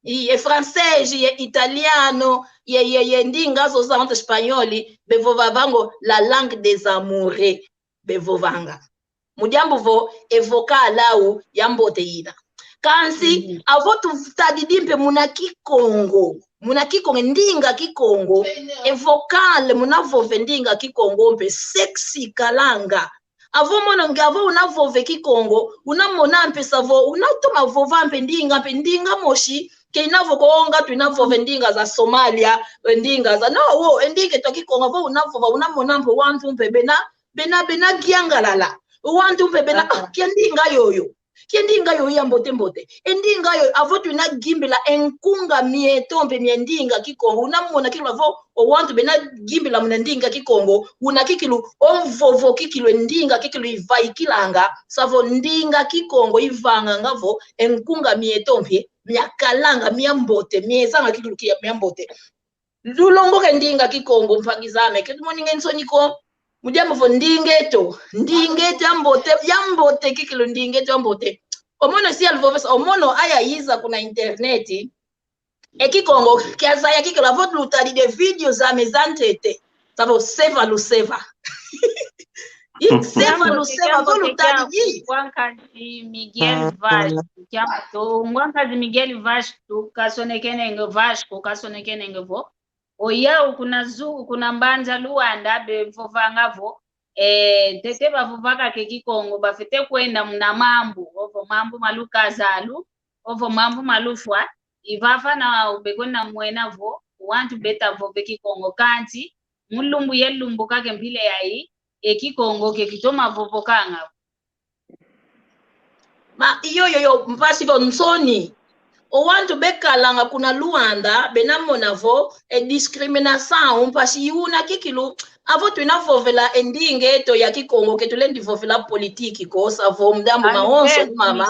i, e francês, e italiano, ye, ye, ye ndinga zozo za wantu espanhol, bevovavanga o la langue des amoureux. Bevovanga. Mu diambu vo e vocal au ya mbote ina. Kansi, avo tutadidi mpe muna Kikongo. Muna Kikongo, ndinga Kikongo. E vocal muna vova e ndinga Kikongo mpe sexy kalanga. Avo mono nge avo una vova e Kikongo, una mona mpe savo, una toma vova mpe ndinga, mpe ndinga mosi, ke ina vo ko nga tuna vova e ndinga za Somalia, e ndinga za, no, wo, e ndinga eto a Kikongo, avo una vova, una mona mpe wantu mpe bena, bena, bena giangalala. Wantu mpe bena, ah, kia ndinga yoyo. Kia ndinga yoyo ya mbote mbote. E ndinga yoyo, avo tuna gimbila e nkunga mieto mpe mie ndinga Kikongo. Una mona kila vo, o wantu bena gimbila muna ndinga Kikongo. Una kikilu, o mvovo kikilu, e ndinga kikilu ivaikilanga. Savo ndinga Kikongo ivanganga vo, e nkunga mieto mpe, mia kalanga, mia mbote, miezanga kikilu kia mia mbote. Lulongoka e ndinga Kikongo, mpangi zame, ke tumoninge nsoni ko. Mu diambu vo ndinga eto, ndinga eto ya mbote, ya mbote kikilu, ndinga eto ya mbote. O mono si aluvovesa, o mono aya iza kuna internet. E Kikongo, kiazaya kikilu, avo lutadidi e video zame za ntete. Savo seva luseva. I seva luseva vo lutadidi. Ngwankazi Miguel Vasco, kiambote, ngwankazi Miguel Vasco, kasonekenenge Vasco, kasonekenenge vo. Oyau kuna zu-, kuna mbanza Luanda bevovanga vo, eh, ntete bavovaka ke Kikongo, bafwete kwenda muna mambu, ovo mambu ma lukazalu, ovo mambu ma lufwa, i vava na bekwenda mwena vo, wantu beta vova e Kikongo kanti, mu lumbu ye lumbu kaka e mpila yayi, e Kikongo ke kitoma vovokanga. Ma, iyo, iyo, iyo, mpasi vo nsoni. O wantu bekalanga kuna Luanda, bena mona vo, e discriminação, mpasi i una kikilu, avo tuna vovela e ndinga eto ya Kikongo, ke tulendi vovela politique ko, savo mu diambu mawonso mama,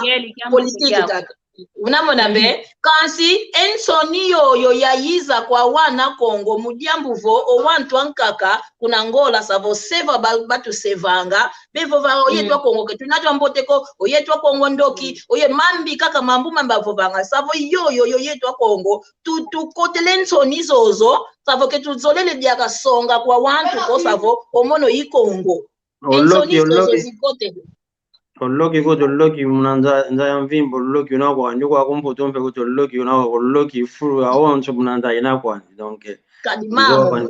politique kaka. Una mona mpe, kansi e nsoni yoyo yayiza kwa wana Kongo mu diambu vo o wantu ankaka kuna Angola savo seva ba-, batusevanga, bevova oyeto a Kongo ke tuna twa mbote ko, oyeto a Kongo ndoki, oye mambi kaka mambu mambi bavovanga, savo yoyo yoyeto a Kongo, tu-, tukotele nsoni zozo, savo ke tuzolele diaka songa kwa wantu ko savo, o mono i Kongo. E nsoni zozo zikotele. Oloki ko, toloki muna nza, nza ya mvimba, oloki una kwandi, kwa kumputu mpe ko toloki una, oloki fulu ya onso muna nza ina kwandi, donc, eh, kadi mamo.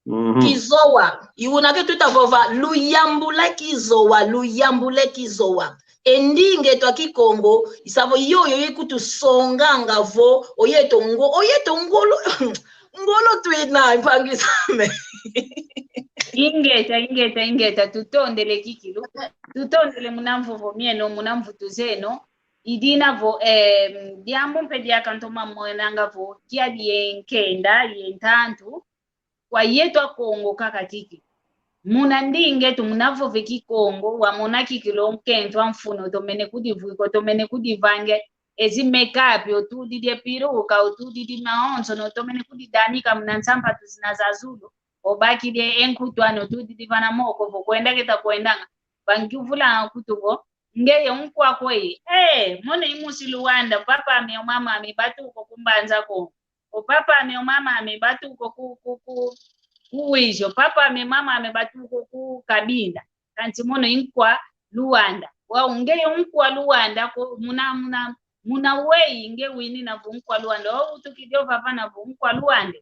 Mhm. Kizowa. I una ke tuta vova, luyambula kizowa, luyambula kizowa. E ndinga eto a Kikongo, i sa vo yoyo ikutusonganga vo, oyeto ngo-, oyeto ngolo, ngolo twina, mpangi zame. Ingeta, ingeta, ingeta, tutondele kikilu. Tutondele muna mvovo mieno, muna mvutu zeno. I dina vo, eh, diambu mpe diaka ntoma monanga vo, kiadi ye nkenda, ye ntantu, kwa yeto a Kongo kaka kiki. Muna ndinga eto, muna vova e Kikongo, wamona kikilu o nkento a mfunu, otomene kudivwika, otomene kudivange, ezi make-up, otudidi e piruka, otudidi mawonso, otomene kudidanika muna nsampatu zina za zulu, obakidi e nkutu ani, otudidi vana moko, vo kwenda keta kwendanga, bangiuvulanga kutu vo, ngeye nkwa kweyi. Eh, mono i musi Luanda, papa ami o mama ami batuka ku Mbanza Kongo. O papa ami o mama ami batuka ku, ku, ku, ku Uíge. O papa ami o mama ami batuka ku Cabinda. Kansi mono i nkwa Luanda. Wau ngeye nkwa Luanda ko muna, muna, muna weyi nge winina vo nkwa Luanda. Owutukidi ovava na vo nkwa Luanda.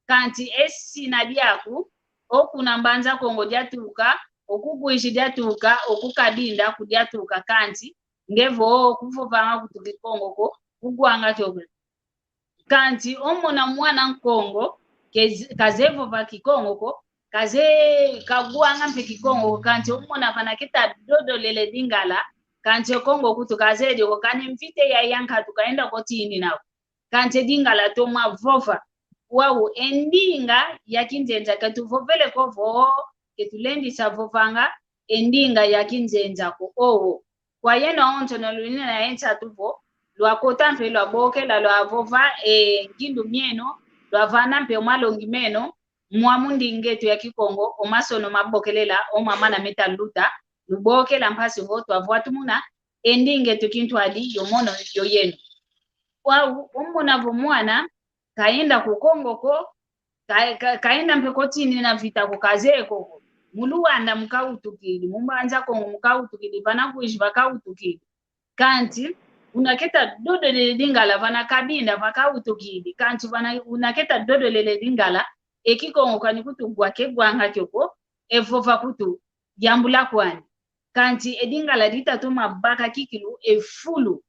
Kansi e sina diaku, o kuna Mbanza Kongo diatuka, o ku Uíge diatuka, o ku Cabinda ku diatuka, kansi nge vo kuvovanga kutu Kikongo ko, kuguanga kio ko. Kansi omona mwana Nkongo, kez-, kazeye vova Kikongo ko, kazeye kaguanga mpe Kikongo ko, kansi omona vana keta dodolele Lingala, kansi e Kongo kutu kazeye dio ko, kani mvita ya yankatu kaenda ko tinina ko. Kansi e Lingala toma vova. Wau e ndinga ya kinzenza, ke tuvovele ko vo, ke tulendisa vovanga e ndinga ya kinzenza ko, owo. Kwa yeno awonso na lunina na ye nsatu vo, lwakota mpe lwabokela, lwavova e ngindu mieno, lwavana mpe o malongi meno, mwa mu ndinga eto ya Kikongo, o masono mabokelela, o mamana meta luta, lubokela mpasi vo, twavwatumuna e ndinga eto kintwadi, yo mono, yo yeno. Wau, omona vo mwana, kaenda ku Kongo ko, ka-, ka-, kaenda mpe ko tinina vita ko, kazeye ko ko. Mu Luanda mu kawutukidi, mu Mbanza Kongo mu kawutukidi, vana Uíge va kawutukidi. Kansi, una keta dodolele Lingala, vana Cabinda va kawutukidi. Kansi, vana, una keta dodolele Lingala, e Kikongo kani kutu gwa ke guanga kio ko, e vova kutu, yambula kwani. Kansi e Lingala dita toma baka kikilu e fulu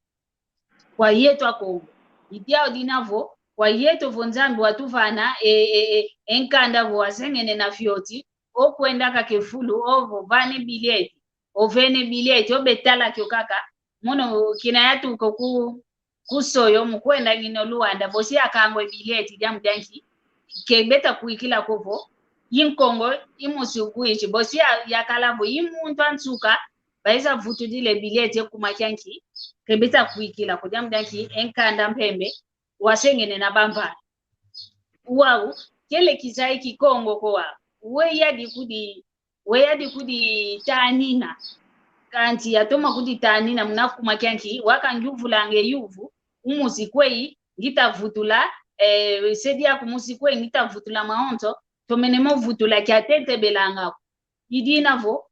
kwa yeto a Kongo. I diau dina vo, kwa yeto vo Nzambi watuvana e, e, e, e nkanda vo wasengene na fioti, o kwenda kaka e fulu, o vo vana e bilhete, o vene bilhete, o betala kio kaka, mono kina yatuka ku, ku Soyo, mu kwenda ngina o Luanda, bosi yakangwa e bilhete, diambu dia nki, ke beta kwikila ko vo, i Nkongo, i musi Uíge, bosi ya, yakala vo, i muntu a nsuka, baiza vutudila e bilhete kuma kia nki, ke beta kwikila ko, diambu dia nki, e nkanda mpembe, wasengene na bamvana. Wau, kele kizaya Kikongo ko wau, we yadi kudi, we yadi kuditanina. Kansi yatoma kuditanina muna kuma kia nki, wau kangiuvulanga e yuvu, umusi kweyi, ngita vutula, eh, se diaku musi kweyi, ngita vutula mawonso, tomene mo vutula kia tentebelanga ko. I dina vo,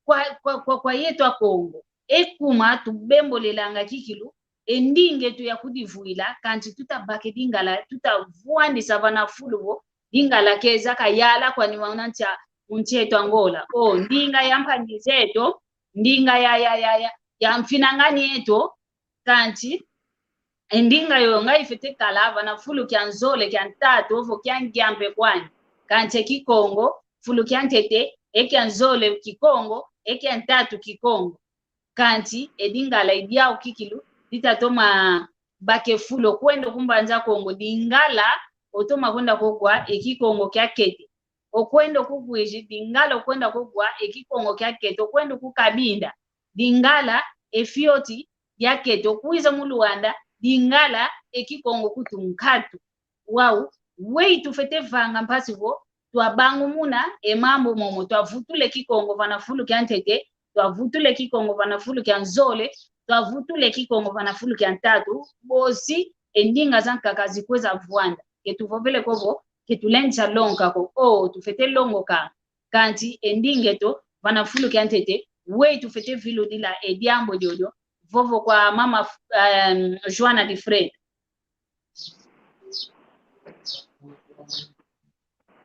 kwa, kwa, kwa, kwa yeto a Kongo. E kuma tubembolelanga kikilu, e ndinga eto ya kudivwila, kansi tuta baka e Lingala, tuta vwandisa vana fulu vo, Lingala keza kayala kwani muna nsi a, mu nsi eto Angola. O, ndinga ya mpangi zeto, ndinga ya, ya, ya, ya, ya mfinangani eto, kansi, e ndinga yoyo nga ifwete kala vana fulu kia nzole, kia ntatu, ovo kia ngiampe kwani. Kansi e Kikongo, fulu kia ntete, e kia nzole Kikongo, e kia ntatu Kikongo. Kansi, e Lingala i diau kikilu, dita toma baka e fulu, o kwenda ku Mbanza Kongo, Lingala, otoma kwenda ko gwa, e Kikongo kia kete. O kwenda ku Uíge, Lingala o kwenda ko gwa, e Kikongo kia kete. O kwenda ku Cabinda, Lingala, e fioti, ya kete. O kwiza mu Luanda, Lingala, e Kikongo kutu nkatu. Wau, weyi tufwete vanga mpasi vo, twabangumuna e mambu momo, twavutula e Kikongo vana fulu kia ntete, twavutula e Kikongo vana fulu kia nzole, twavutula e Kikongo vana fulu kia ntatu, bosi e ndinga zankaka zikweza vwanda. Ke tuvovele ko vo, ke tulendisa longoka ko, o, tufwete longoka. Kansi e ndinga eto, vana fulu kia ntete, weyi tufwete viludila e diambu diodio, vovo kwa mama, em, Joana de Freitas.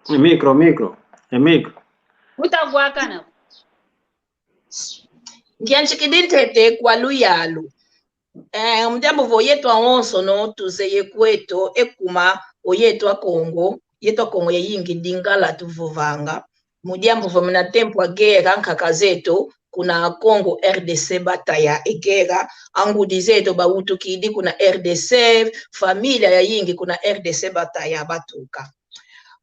E micro, micro. E micro. Utagwakana. Ngianshikidi ntete kwa luyalu. Eh, mu diambu vo yeto awonsono tuzeye kweto, e kuma, o yeto Akongo, yeto Akongo yayingi Lingala tuvovanga. Mu diambu vo muna tempo a guerra nkaka zeto, kuna Congo R D C bataya e guerra, angudi zeto bawutukidi kuna R D C, família yayingi kuna R D C bataya batuka.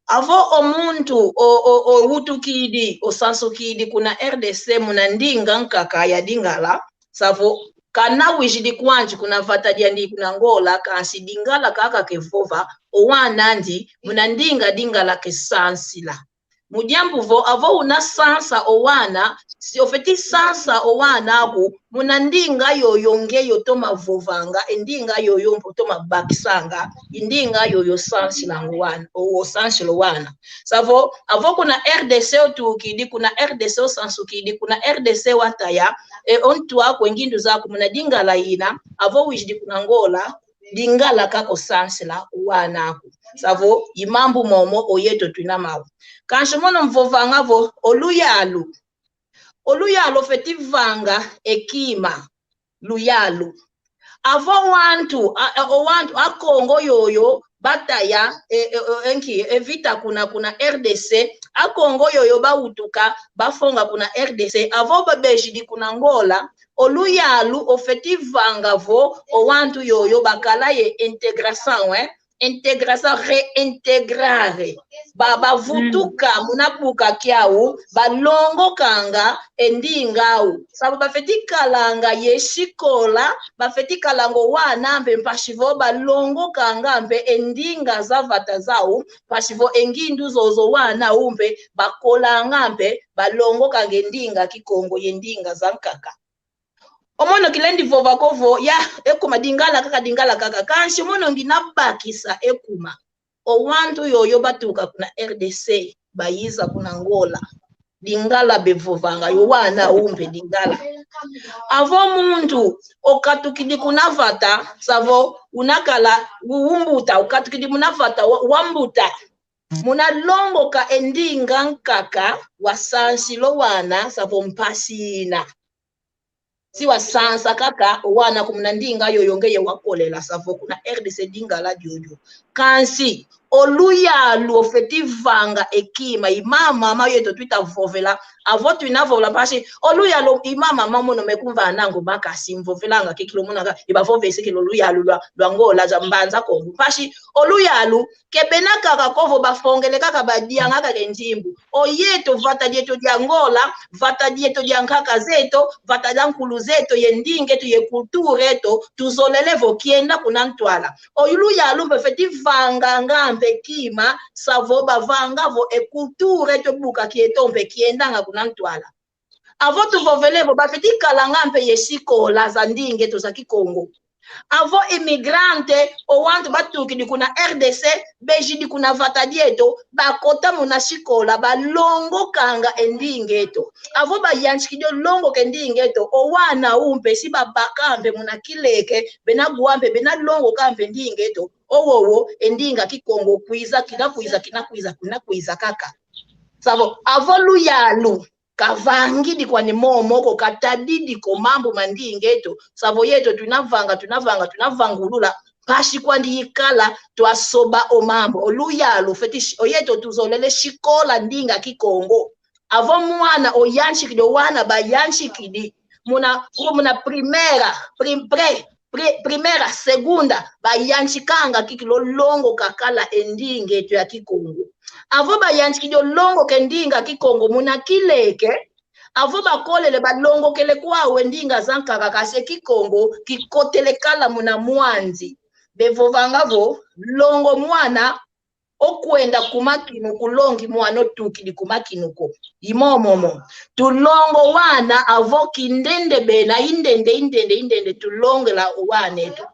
Avo o muntu o, o, owutukidi, osansukidi kuna R D C muna ndinga nkaka ya Lingala, savo kana wizidi kwandi kuna vata diandi kuna Angola, kansi Lingala kaka kevova, o wana andi muna ndinga Lingala kesansila. Mu diambu vo, avo una sansa o wana, si ofeti sansa o wana aku muna ndinga yoyo nge yotoma vovanga, e ndinga yoyo mpe otoma bakisanga, e ndinga yoyo osansilanga o wana, o, osansila o wana. Savo, avo kuna R D C otukidi, kuna R D C osansukidi, kuna R D C wataya, e, o ntu aku, e ngindu zaku muna Lingala ina, avo wizidi kuna Angola, Lingala kaka osansila o wana aku. Savo, i mambu momo o yeto twina mau. Kansi mono mvovanga vo, o luyalu. O luyalu ofeti vanga e kima. Luyalu. Avo wantu, a, a, o wantu, Akongo yoyo, bataya, e, e, e, enki, e vita kuna, kuna R D C, Akongo yoyo bawutuka, bafonga kuna R D C, avo babezidi kuna Angola, o luyalu ofeti vanga vo, o wantu yoyo bakala ye integration, eh? Integration, reintegrar. Ba, bavutuka muna buka kiau, balongokanga e ndinga au. Savo bafeti kalanga ye sikola, bafeti kalanga o wana mpe mpasi vo balongokanga mpe e ndinga za vata zau, mpasi vo e ngindu zozo wana au mpe bakolanga mpe balongokanga e ndinga Kikongo ye ndinga zankaka. O mono kilendi vova ko vo, ya, e kuma Lingala kaka, Lingala kaka. Kansi mono ngina bakisa e kuma. O wantu yoyo batuka kuna R D C, bayiza kuna Angola. Lingala bevovanga, yo wana au mpe Lingala. Avo muntu, okatukidi kuna vata, savo, unakala, u-, umbuta, okatukidi muna vata, wa-, wambuta. Muna longoka e ndinga nkaka, wasansila o wana, savo mpasi ina. Si wasansa kaka, o wana aku muna ndinga yoyo ngeye wakolela, savo kuna R D C Lingala diodio. Kansi, o luyalu ofeti vanga e kima, i mama, mama yeto twita vovela, avo twina vovela, mpasi, o luyalu, i mama, mama mono mekumvananga makasi, mvovelanga kikilu monanga, i bavovese kikilu luyalu lwa, lwa Angola, za Mbanza Kongo. Mpasi, o luyalu, ke bena kaka ko vo bafongele kaka badianga kaka e nzimbu. O yeto vata dieto dia Angola, vata dieto dia nkaka zeto, vata dia nkulu zeto, ye ndinga eto, ye cultura eto, tuzolele vo kienda kuna ntwala. O luyalu mpe feti vanganga mpe kima, savo bavanga vo e cultura eto buka kieto mpe kiendanga kuna ntwala. Avo tuvovele vo bafeti kalanga mpe ye sikola za ndinga eto za Kikongo. Avo imigrante, o wantu batukidi kuna R D C, bezidi kuna vata dieto, bakota muna sikola, balongokanga e ndinga eto. Avo bayantikidi o longoka e ndinga eto, o wana au mpe si babaka mpe muna kileke, bena wa mpe, bena longoka mpe ndinga eto, owowo, e ndinga Kikongo kwiza, kina kwiza, kina kwiza, kina kwiza kaka. Savo, avo luyalu kavangidi kwani momo ko, katadidi ko mambu ma ndinga eto. Savo yeto twina vanga, twina vanga, twina vangulula. Mpasi kwandi ikala twasoba o mambu. O luyalu feti, o yeto tuzolele sikola ndinga Kikongo. Avo mwana oyantikidi, o wana bayantikidi. Muna, muna primeira, prim-, pré, pri-, primeira, segunda, bayantikanga kikilu longoka kala e ndinga eto ya Kikongo. Avo bayantikidi o longoka e ndinga Kikongo muna kileke, avo bakolele balongokele kwau e ndinga zankaka, kansi e Kikongo kikotele kala muna mwandi. Bevovanga vo, longo mwana, okwenda ku makinu ko, longi mwana otukidi ku makinu ko. I momo momo. Tulonga o wana avo kindende bena, indende, indende, indende, tulongela o wana eto.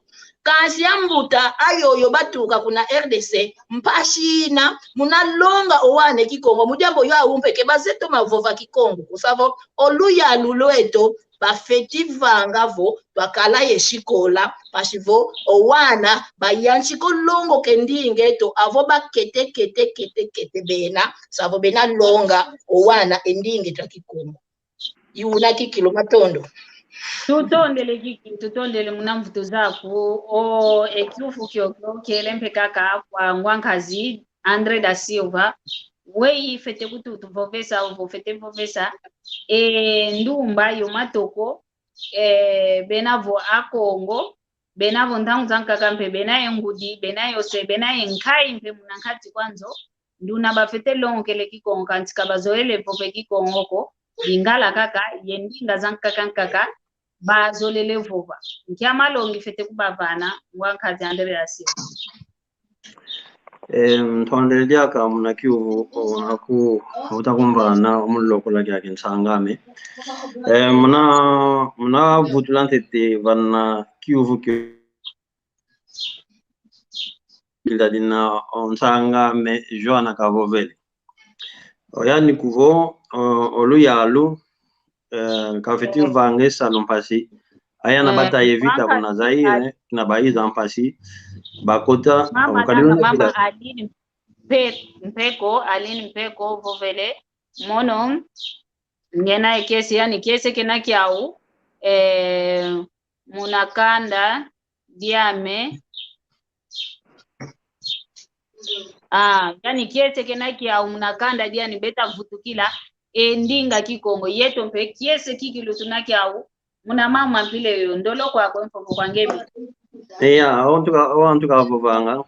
Kansi ambuta ayoyo batuka kuna R D C, mpasi ina, muna longa o wana e Kikongo, mu diambu yo au mpe ke bazeye toma vova Kikongo ko. Savo, o luyalu lweto, bafeti vanga vo twakala ye sikola, mpasi vo o wana bayantika o longoka e ndinga eto, avo bakete, kete, kete, kete bena, sa vo bena longa o wana e ndinga eto a Kikongo. I una kikilu, matondo. Tutondele kiki, tutondele muna mvutu zaku. O, e kiuvu kiokio kiele mpe kaka kwa ngwankazi André da Silva. Wei fete kutu-, tuvovesa, ovo fete vovesa. E ndumba yo matoko, e, bena vo Akongo, bena vo ntangu zankaka mpe bena ye ngudi, bena yo se, bena ye nkayi mpe muna nkati kwa nzo. Nduna bafete longokele Kikongo, kansi ka bazoele vova e Kikongo ko, Lingala kaka, ye ndinga zankaka nkaka bazolele vova. Nkia malongi fete kubavana, ngwankazi André da Silva? Eh, ntondele diaka muna kiuvu, o, aku, uta kumvana, o mu lokola kiaki nsang'ame. Eh, muna, muna vutula ntete vana kiuvu kio kila dina, o, nsang'ame Joana kavovele. O, yani kuvo, o, o luyalu, eh, kafeti vanga e salu mpasi. Ayana, eh, bata ye vita kuna Zaire, na baiza mpasi, bakota, mama, o, kadi nanga, mama Aline Mpe-, Mpeko, Aline Mpeko, vovele, mono, ngena e kiese, yani kiese kena kiau, eh, muna kanda diame. Ah, yani kiese kena kiau muna kanda diani beta vutukila e ndinga Kikongo. Yeto mpe kiese kikilu tuna kiau muna mama mpile yo. Ndolo kwakwe, mfoko kwa ngemi. Iya, o antu ka, o antu kavovanga.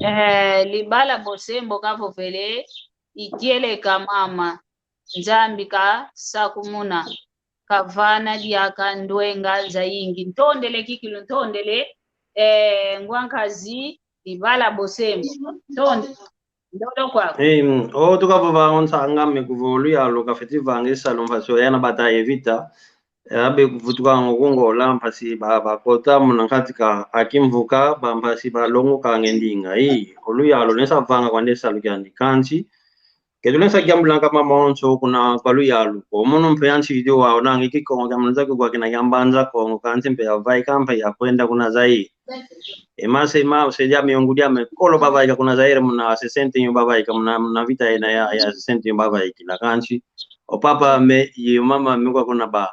Eh, Libala Bosembo kavovele, i kieleka mama. Nzambi kasakumuna, kavana diaka ndwenga zayingi. Ntondele kikilu, ntondele, eh, ngwankazi Libala Bosembo. Ntonde. Ndolo kwakwe. Eh, mm, o tukavova o nsang'ame kuvo luyalu kafeti vanga e salu mpasi, o yana bata ye vita. Era be kuvutuka ngo ku Ngola mpasi ba, bakota muna nkati ka a kimvuka, ba mpasi balongokanga e ndinga. I, o luyalu lwensa vanga kwandi e salu kiandi. Kansi, ke tulwensa kiambulanga mama onso kuna kwa luyalu ko. Mono mpe ansi idio wa onange Kikongo kia muna nza kikwa kina kia Mbanza Kongo, kansi mpe yavaika mpe yakwenda kuna Zaire. E mase ma, se diame, yongu diame, kolo bavaika kuna Zaire muna sesenta e un bavaika muna, muna vita yena ya, ya sesenta e un bavaikila. Kansi o papa ame, ye mama ame kwa kuna ba.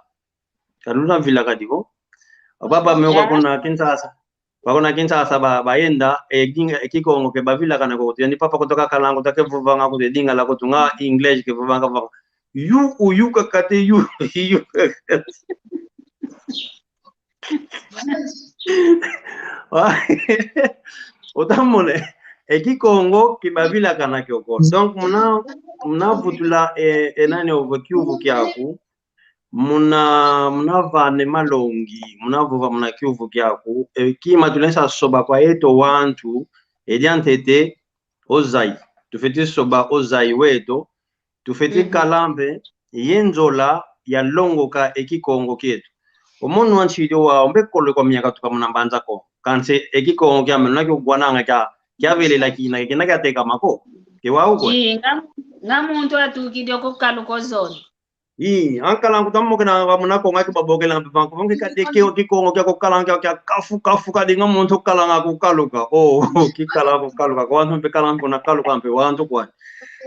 Ka luna vila kadi ko. O papa ame kwa kuna Kinshasa. Kwa kuna Kinshasa ba, bayenda, e dinga, e Kikongo ke bavilakana ko, kuti yani papa kutoka kalangu, take vovanga kuti e dinga la kutu nga English ke vovanga vanga. You, you kakate, you, you kakate. Utamone, e Kikongo kibavilakana kiokio. Donc, muna, muna vutula, e, e nani ovo kiuvu kiaku, muna, muna vana e malongi, muna vova muna kiuvu kiaku, e, kima tulwensa soba kwa yeto wantu, e diantete, o zai. Tufeti soba o zai weto, tufeti kala mpe ye nzola ya longoka e Kikongo kieto. O mono wa nsi idio wa ombe kolo kwa miaka tuka muna Mbanza Kongo. Kansi e Kikongo kiame nuna kio kwananga kia, kiavelela kina, kina kiatekama ko. Ke wau ko. Ii, nga, nga muntu atukidi o kukaluka o zona. Ii, ankala nkuta mokena wa muna Kongo aki babokela mpe banko. Bonge kate ke o Kikongo kia kukalanga kia, kia kafu, kafu kadi nga muntu kalanga kukaluka. O, kikala kukaluka. Kwa wantu mpe kala kuna kaluka mpe wantu kwa.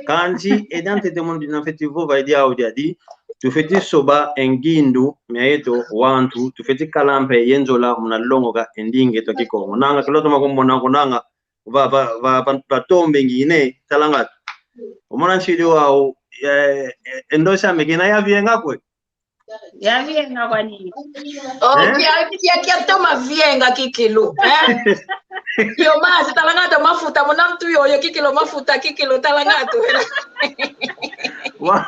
Kansi, e diantete mono dina feti vova e diau diadi. Tufeti soba e ngindu mia yeto wantu. Tufeti kala mpe ye nzola muna longoka e ndinga eto Kikongo. Nanga kilo toma kumona kunanga va, va, va, va, vatombe ngine, talanga tu. Omona nsi idio wau, e, e, e ndosi ame kina yavienga kwe. Yavienga kwani. O, eh? Kia, kia, kia toma vienga kikilu, eh? Yo mazi, talanga tu mafuta, muna ntu yoyo kikilu mafuta, kikilu, talanga tu. Wa,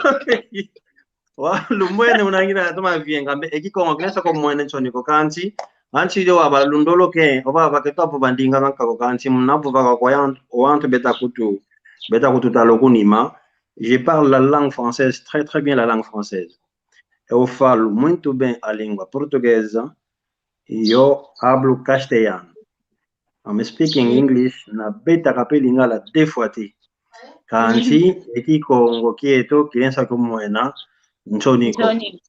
wa, lumwene unangina toma vienga, mbe, e Kikongo, kinesa ko mwene nsoni ko kansi, ansi idio wa balundolo ke, o ba, baketa vova ndinga zankaka ko kansi, muna vova kwa, kwa yan-, wantu beta kutu, beta kututala kunima. Je parle la langue française, très, très bien la langue française. Eu falo muito bem a língua portuguesa, eu hablo castelhano. I'm speaking English, na beta kape Lingala de fois ti. Kansi, e Kikongo kieto, kilensa kumwena, Nsoni ko. Nsoni.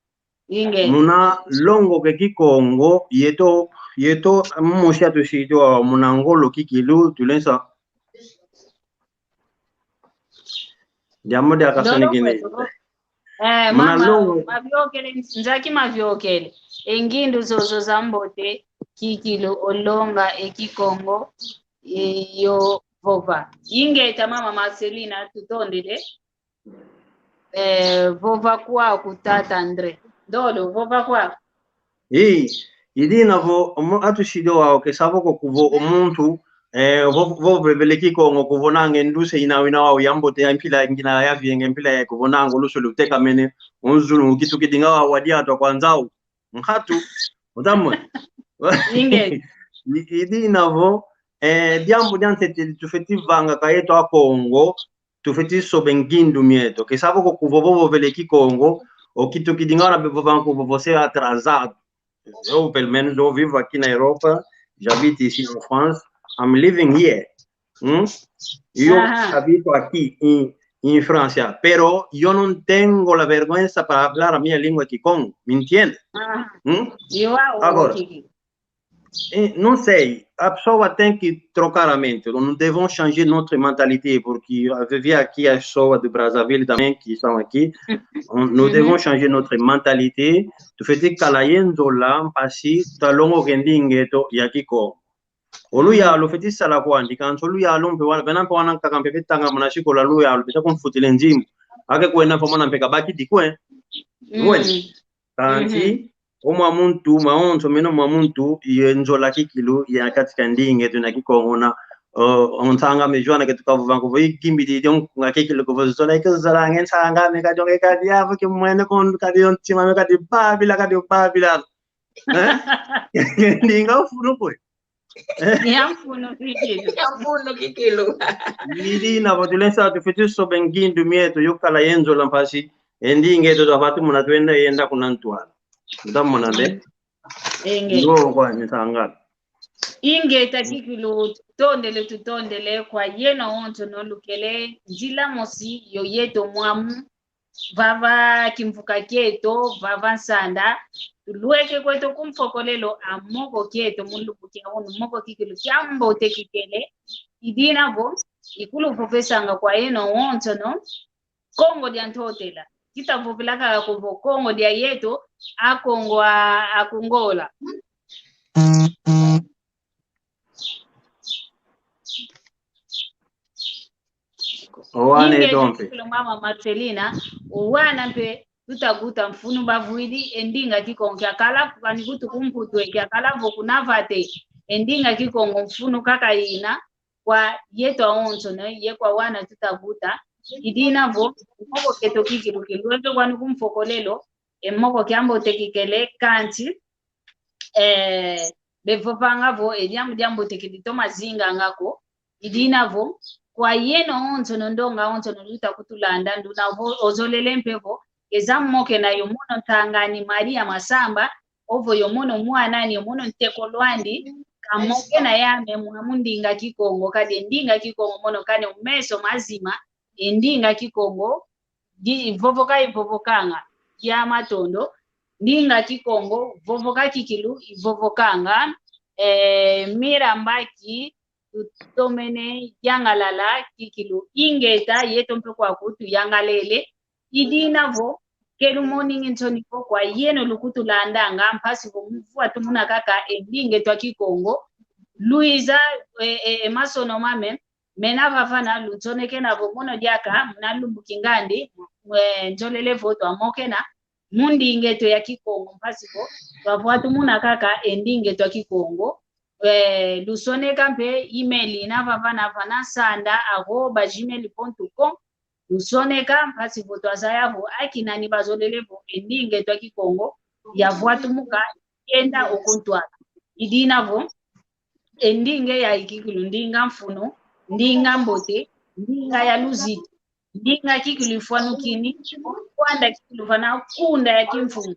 Inge. Muna longoka e Kikongo, yeto, yeto, mosi atusidi wau muna ngolo kikilu, tulenda sa. Diambu dia kasani kine. Eh, muna mama, longo. Maviokele, nzaki maviokele. E ngindu zozo zambote, kikilu, olonga, e Kikongo, e, yo vova. Ingeta mama Marcelina, tutondele. Eh, vova kwaku tata André. Ndolo, vova kwaku. Ii, i dina vo, omo-, atusidi wau ke savo ko kuvo o muntu, eh, vo, vovele Kikongo kuvonanga e ndusa ina wina wau yambote ya mpila ngina yavienge mpila ya kuvonanga o luso lutekamene, o nzungu kitukidi nga wau wa diatu kwa nzau. Nkatu, utamwe. Inge. I, i dina vo, eh, diambu dia ntete tufeti vanga ka yeto Akongo, tufeti soba e ngindu mieto. Ke savo ko kuvo vovele Kikongo, o kitukidi nga wana bevovanga kuvo você é atrasado. Eu, pelo menos, eu vivo aqui na Europa, j'habite ici en France, I'm living here. Hum? Yo habito aqui em, em França, pero yo não tenho la vergüenza para hablar a minha língua Kikongo, me entiende? Hum? Agora, eh, não sei, a pessoa tem que trocar a mente. Nós devons changer notre mentalité, porque eu vi aqui as pessoas de Brazzaville também que estão aqui. Nós devons changer notre mentalité. Tufeti kala ye nzola mpasi talongoka e ndinga eto ya Kikongo. O luyalu lufeti sala kwandi, kansi o luyalu mpe wana, bena mpe wana nkaka mpe betanga muna sikola luyalu, beta kumfutila e nzimbu. Ake kwenda mpe mwana mpe kabakidi kwe. Wena. Kansi, o mwa muntu, mawonso mena mwa muntu, ye nzola kikilu, ya kati ka ndinga eto na Kikongo na, o, o nsanga me jwana ke tukavova nkuvo, ikimbidi, dio nga kikilu kuvo zola, ike zola nge nsanga me kadionge kadi avo ke mwene kondo kadi o ntima me kadi babila, kadi babila. Eh? Ndinga mfunu kwe. Ya mfunu kikilu. Ya mfunu kikilu. I dina vo tulenda sa tufeti soba e ngindu mieto yo kala ye nzola mpasi. E ndinga eto twavutumuna twenda yenda kuna ntwala. Utamona nde? Enge. Ngo kwa nisangala. Ingeta kikilu tutondele, tutondele kwa yeno wonso no lukele nzila mosi yo yeto mwamu. Vava kimvuka kieto, vava nsanda, tulweke kweto kumfokolelo a moko kieto mu lumbu kia unu, moko kikilu kiambote kikele, i dina vo, ikuluvovesanga kwa yeno wonso no, Kongo dia Ntotela. Kita vovela kaka ko vo Kongo dia yeto, Akongo a, a Kongola. Owana. Inge eto mpe. Mama Marcelina, owana mpe tutaguta mfunu bavwidi, e ndinga Kikongo kiakala kani kutu ku Mputu e kiakala vo kuna vata, e ndinga Kikongo mfunu kaka ina, kwa yeto awonso no, ye kwa wana tutaguta, i dina vo, moko kieto kikilu kilweke kwani kumfokolelo, e moko kiambote kikele, kansi, eh, bevovanga vo, e diambu diambote ke ditoma zinganga ko, i dina vo, kwa yeno wonso no ndonga wonso no luta kutulanda, nduna vo, ozolele mpe vo, eza mokena yo mono ntangani Maria Masamba, ovo yo mono mwan'ani, yo mono ntekolo andi, kamokena yame mwa mu ndinga Kikongo, kadi e ndinga Kikongo mono kani o meso mazima, e ndinga Kikongo, di, vovoka ivovokanga, ya matondo, ndinga Kikongo, vovoka kikilu, ivovokanga, eh, Mira Mbaki, tutomene, yangalala, kikilu, ingeta, yeto mpe kwaku, tuyangalele, i dina vo, ke lumoningi nsoni ko kwa yeno lukutulandanga, mpasi vo muvua tumuna kaka e ndinga eto a Kikongo, luiza, e, e, e masono mame, mena vavana, lunsonekena vo mono diaka, muna lumbu kingandi, e, nzolele vo twamokena, mu ndinga eto ya Kikongo, mpasi vo, twavua tumuna kaka e ndinga eto a Kikongo, e, lusoneka mpe email ina vavana, vana sanda arroba gmail ponto com, lusoneka, mpasi vo twazaya vo, akina ni bazolele vo, e ndinga eto a Kikongo, yavua tumuka, yenda o ku ntwala. I dina vo, e ndinga ya ikikilu, ndinga mfunu, ndinga mbote, ndinga ya luzitu, ndinga kikilu ifwanukini, kwanda kikilu vana kunda ya kimfumu,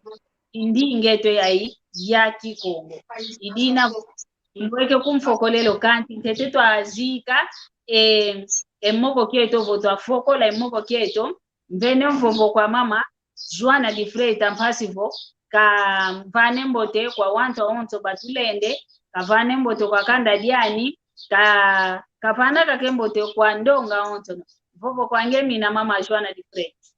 i ndinga eto yayi ya Kikongo. I dina vo, ilweke kumfokolelo kanti, ntete twazika, e, e moko kieto vo twafokola, e moko kieto, mvene mvovo kwa mama, Joana de Freitas, mpasi vo kavane mbote kwa wantu awonso batulende, kavane mbote kwa kanda diani, ka, kavana kake mbote kwa ndonga awonso. Vovo kwa nge mina, mama Joana de Freitas.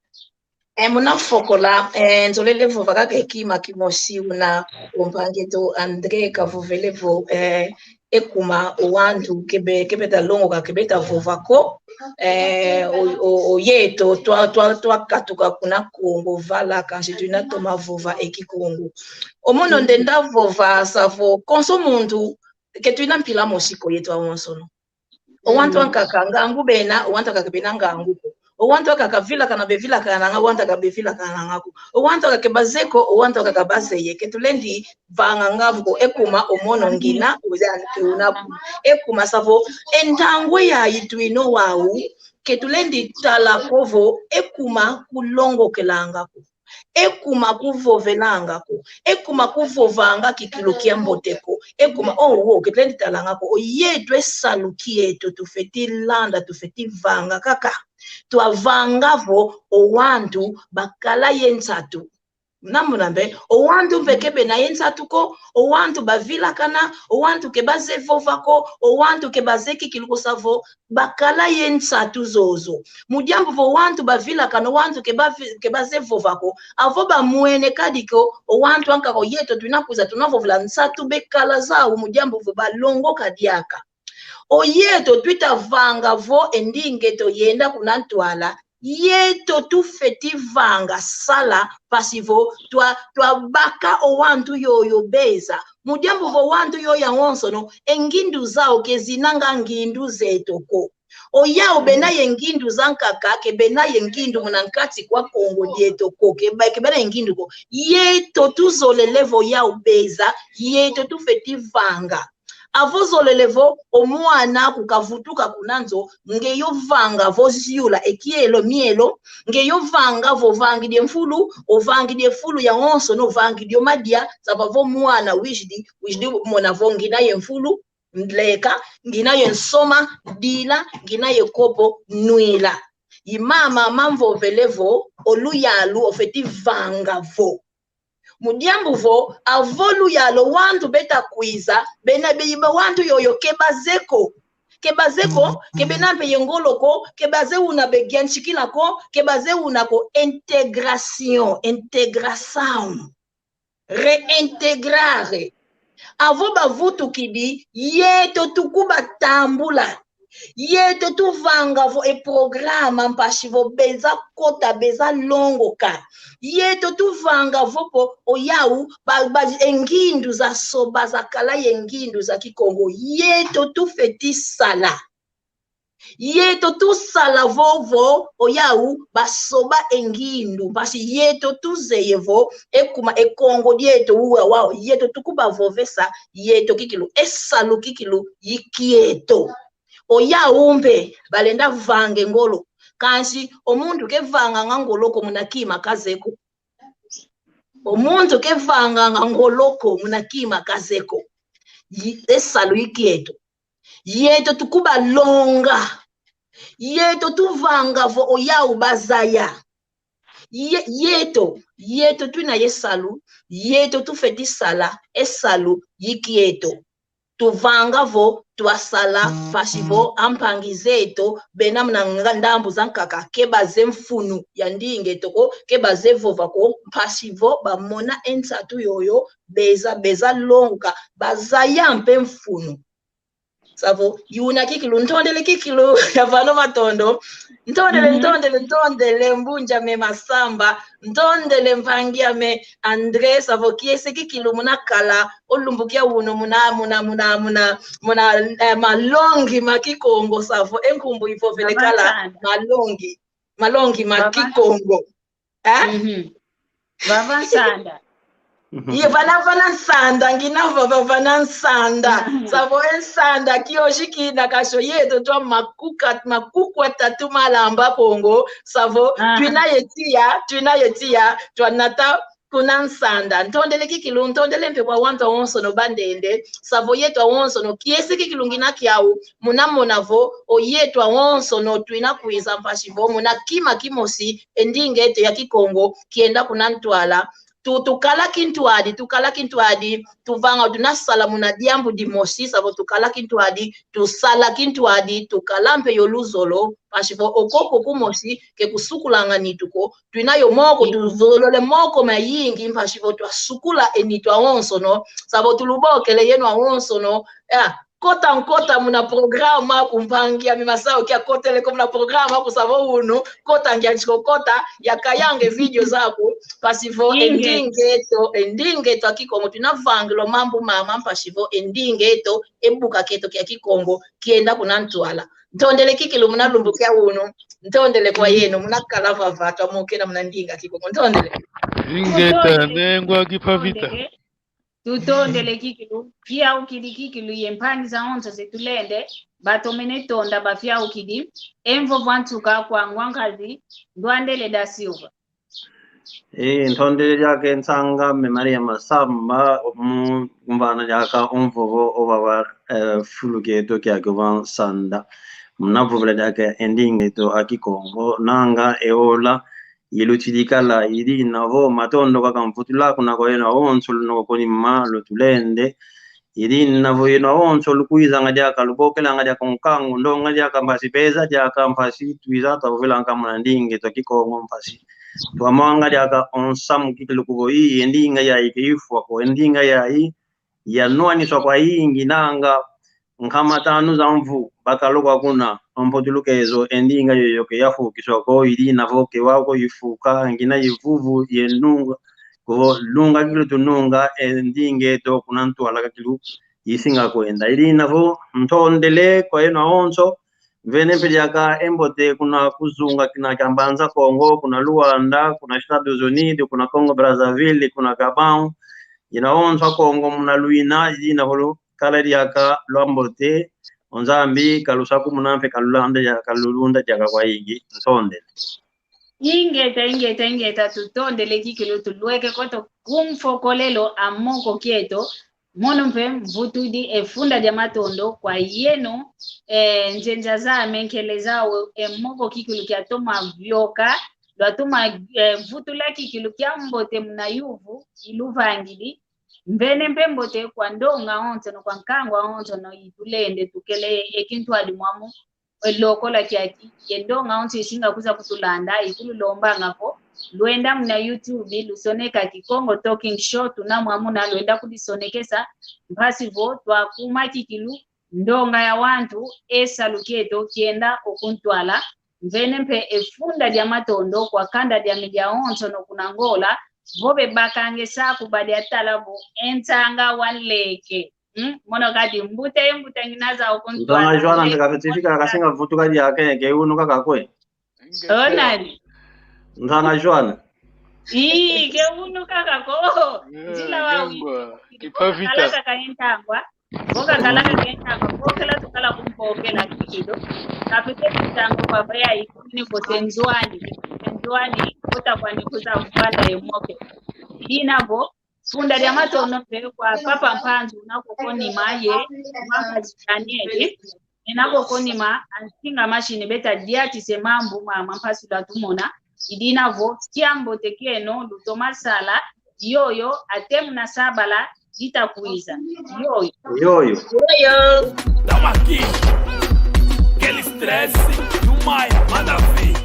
E, muna fokola, e, nzolele vova kaka e kima kimosi una o mpangi eto André kavovele vo, e, ekuma o wantu ke be, ke beta longoka, ke beta vova ko, e, o, o, o yeto twa, twa, twakatuka kuna Kongo vala kansi twina toma vova e Kikongo. O mono nde nda vova sa vo konso muntu ke twina mpila mosi ko yeto awonsono. O wantu ankaka ngangu bena, o wantu ankaka bena ngangu ko. O wantu ankaka vilakana bevilakananga, o wantu ankaka bevilakananga ko. O wantu ankaka ke bazeye ko, o wantu ankaka ke bazeye. Ke tulendi vanganga vo ko ekuma o mono ngina, o yandi ke una ko. Ekuma sa vo e ntangwa yayi twina wau, ke tulendi tala ko vo ekuma kulongokelanga ko. Ekuma kuvovelanga ko, ekuma kuvovanga kikilu kia mbote ko, ekuma, oh, wo, ke tulendi talanga ko, o yeto e salu kieto tufeti landa, tufeti vanga kaka. Twavanga vo o wantu bakala ye nsatu. Namuna mpe, o wantu mpe ke bena ye nsatu ko, o wantu bavilakana, o wantu ke bazeye vova ko, o wantu ke bazeye kikilu ko sa vo, bakala ye nsatu zozo. Mu diambu vo wantu bavilakana, wantu ke bavi-, ke bazeye vova ko, avo bamwene kadi ko, o wantu ankaka o yeto twina kwiza tuna vovela nsatu bekala zau mu diambu vo balongoka diaka. O yeto twita vanga vo e ndinga eto yenda kuna ntwala, yeto tufeti vanga sala, mpasi vo twa, twabaka o wantu yoyo beza. Mu diambu vo wantu yoyo awonsono, e ngindu zau ke zinanga ngindu zeto ko. O yau bena ye ngindu zankaka, ke bena ye ngindu muna nkati kwa Kongo dieto ko, ke ba-, ke bena ye ngindu ko. Yeto tuzolele vo yau beza, yeto tufeti vanga. Avo zolele vo o mwana aku kavutuka kuna nzo, nge yo vanga vo ziula e kielo mielo, nge yo vanga vo vangidi e mfulu, o vangidi e fulu yawonsono, vangidi o madia, zaba vo mwana wizidi, wizidi mona vo ngina ye mfulu, leka, ngina ye nsoma, dila, ngina ye kopo, nwila. I mama mamvovele vo, o luyalu ofeti vanga vo. Mu diambu vo, avo luyalu wantu beta kwiza, bena beiba wantu yoyo ke bazeye ko. Ke bazeye ko, ke bena mpe ye ngolo ko, ke bazeye una begianshikila ko, ke bazeye una ko. Integration, integração. Reintegrare. Avo bavutukidi, yeto tukubatambula. Yeto tuvanga vo e programa mpasi vo beza kota, beza longoka. Yeto tuvanga vo po o yau ba, ba, e ngindu za soba zakala ye ngindu za Kikongo. Yeto tufeti sala. Yeto tusala vovo, o yau basoba e ngindu, mpasi yeto tuzeye vo, ekuma e Kongo dieto uwa wau, yeto tukubavovesa, yeto kikilu, e salu kikilu, i kieto. O yau mpe, balenda vanga e ngolo, kansi o muntu ke vanganga ngolo ko muna kima kazeye ko. O muntu ke vanganga ngolo ko muna kima kazeye ko. Yi-, e salu i kieto. Yeto tukubalonga. Yeto tuvanga vo o yau bazaya. Ye-, yeto, yeto twina ye salu, yeto tufeti sala, e salu i kieto. Tuvanga vo twasala mpasi vo ampangi zeto, bena muna nga-, ndambu zankaka, ke bazeye mfunu ya ndinga eto ko, ke bazeye vova ko, mpasi vo bamona e nsatu yoyo, beza, beza longoka, bazaya mpe mfunu. Savo, yuna kikilu, ntondele kikilu, ya vano matondo. Ntondele, mhm, ntondele, ntondele, mbunja me Masamba, ntondele mpangi ame André, savo kiese kikilu muna kala, o lumbu kia uno muna, muna, muna, muna, muna, eh, malongi ma Kikongo, savo, e nkumbu ivovele kala, malongi, malongi ma Kikongo. Eh? Mhm. Vava nsanda. Ye vana, vana nsanda, ngina vava, vana nsanda. Mhm. Savo e nsanda, kioshi kina kasho yeto twa makuka, makuku atatu malamba Kongo. Savo, ah, twina ye tiya, twina ye tiya, twanata, kuna nsanda. Ntondele kikilu, ntondele mpe kwa wantu awonsono bandende, savo yetu awonsono, kiese kikilu ngina kiau, muna mona vo, o yetu awonsono, twina kwiza mpasi vo, muna kima kimosi, e ndinga eto ya Kikongo, kienda kuna ntwala. Tu, tukala kintwadi, tukala kintwadi, tuvanga, tuna sala muna diambu dimosi, savo tukala kintwadi, tusala kintwadi, tukala mpe yo luzolo, mpasi vo okoko kumosi, ke kusukulanga nitu ko, twina yo moko, tuzolole moko mayingi, mpasi vo twasukula e nitu awonsono, savo tulubokele yeno awonsono, ya, kota nkota muna programa aku mpangi ami Masao kia kotele ko muna programa aku savo unu, kota ngia nshiko kota, ya kayanga e video zaku, mpasi vo e ndinga eto, e ndinga eto a Kikongo, twina vangilwa mambu mama, mpasi vo e ndinga eto, e buka keto kia Kikongo, kienda kuna ntwala. Ntondele kikilu muna lumbu kia unu, ntondele kwa yeno, muna kala vava, twamokena muna ndinga Kikongo, ntondele. Ingeta, nengwa kipavita. Tutondele kikilu, fiaukidi kikilu ye mpangi zawonso zetulende, batomene tonda bafiaukidi, e mvovo a nsuka kwa ngwa nkazi, Ndwandele da Silva. E, ntondele diaka e nsanga, me Maria Masamba, mu, kumvana diaka o mvovo o vava, eh, fulu kieto kiaki ova nsanda. Muna vovela diaka e ndinga eto a Kikongo, nanga e ola, ilutidi kala, i dina vo matondo kaka mvutula kuna kwa yeno awonso lunoko konima lutulende. I dina vo yeno awonso lukwizanga diaka, lubokelanga diaka nkangu, ndonga diaka mpasi, beza diaka mpasi, twiza twavovelanga muna ndinga eto a Kikongo mpasi. Twamwanga diaka o nsamu kikilu kuvo i, e ndinga yayi ke ifwa ko, e ndinga yayi yanwaniswa kwayingi nanga nkama tanu za mvu bakala kwa kuna, o mputulukezo e ndinga yoyo ke yafukiswa ko, i dina vo ke wau ko ifuka, ngina ye vuvu, ye nunga, ko nunga kikilu tununga, e ndinga eto kuna ntwala kikilu isinga kwenda. I dina vo ntondele kwa yeno awonso, mvene mpe diaka e mbote kuna kuzunga kina kia Mbanza Kongo, kuna Luanda, kuna Estados Unidos, kuna Congo Brazzaville, kuna Gabão, yeno awonso a Kongo muna lwina, i dina vo kala diaka lwambote, o Nzambi kalusakumuna mpe kalulanda dia, kalulunda diaka kwayingi, ntondele. Ingeta, ingeta, ingeta, tutondele kikilu, tulweke koto ku mfokolelo a moko kieto, mono mpe mvutudi e funda dia matondo kwa yeno, e, nzenza zame, nkele zau, e moko kikilu kiatoma vioka, lwatoma, e, vutula kikilu kiambote muna yuvu iluvangidi, mvene mpe mbote kwa ndonga onsono, kwa nkangu onsono itulende tukele e kintwadi mwamu, e lokola kiaki, ye ndonga onso isinga kwiza kutulanda, itululombanga ko, lwenda muna YouTube, lusoneka Kikongo Talking Show, tuna mwamuna, lwenda kudisonekesa, mpasi vo twakuma kikilu, ndonga ya wantu, e salu kieto kienda o kuntwala, mvene mpe e funda dia matondo kwa kanda diame diawonsono kuna Angola, vo bebakanga e saku badiatala vo e nsanga wa nleke. Hmm? Mono kadi mbuta ye mbuta ngina zau o kuntwala. Nsanga Joana, nleke, ndika fiti fika kasinga vutuka diaka, ke unu kaka kwe. O nani? Nsanga Joana. Ii, ke unu kaka ko. Eh, nzila wa nengwa, wi. Kipavita. Kalaka ka entangwa. Boka kalaka kentangwa, bokela tukala kumpokela kikilu. Kapete kentangwa kwa baya ikuni kote nzwani. Nzwani, kota kwani kuza mfanda ye moke. Dina vo, funda dia matondo mpe kwa Papa Mpanzu, una koko nima ye, mama Daniel. Ena koko nima, ansinga mashini beta diatise mambu ma, ma mpasi lwatumona. I dina vo, kiambote kieno, lutoma sala, yoyo, ate muna sabala, ditakwiza. Yoyo. Yoyo. Yoyo. Tamo aqui. Aquele stress, Maia, manda ver.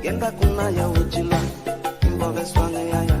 Enda kuna ya uchila, kimbo ve swange yaya.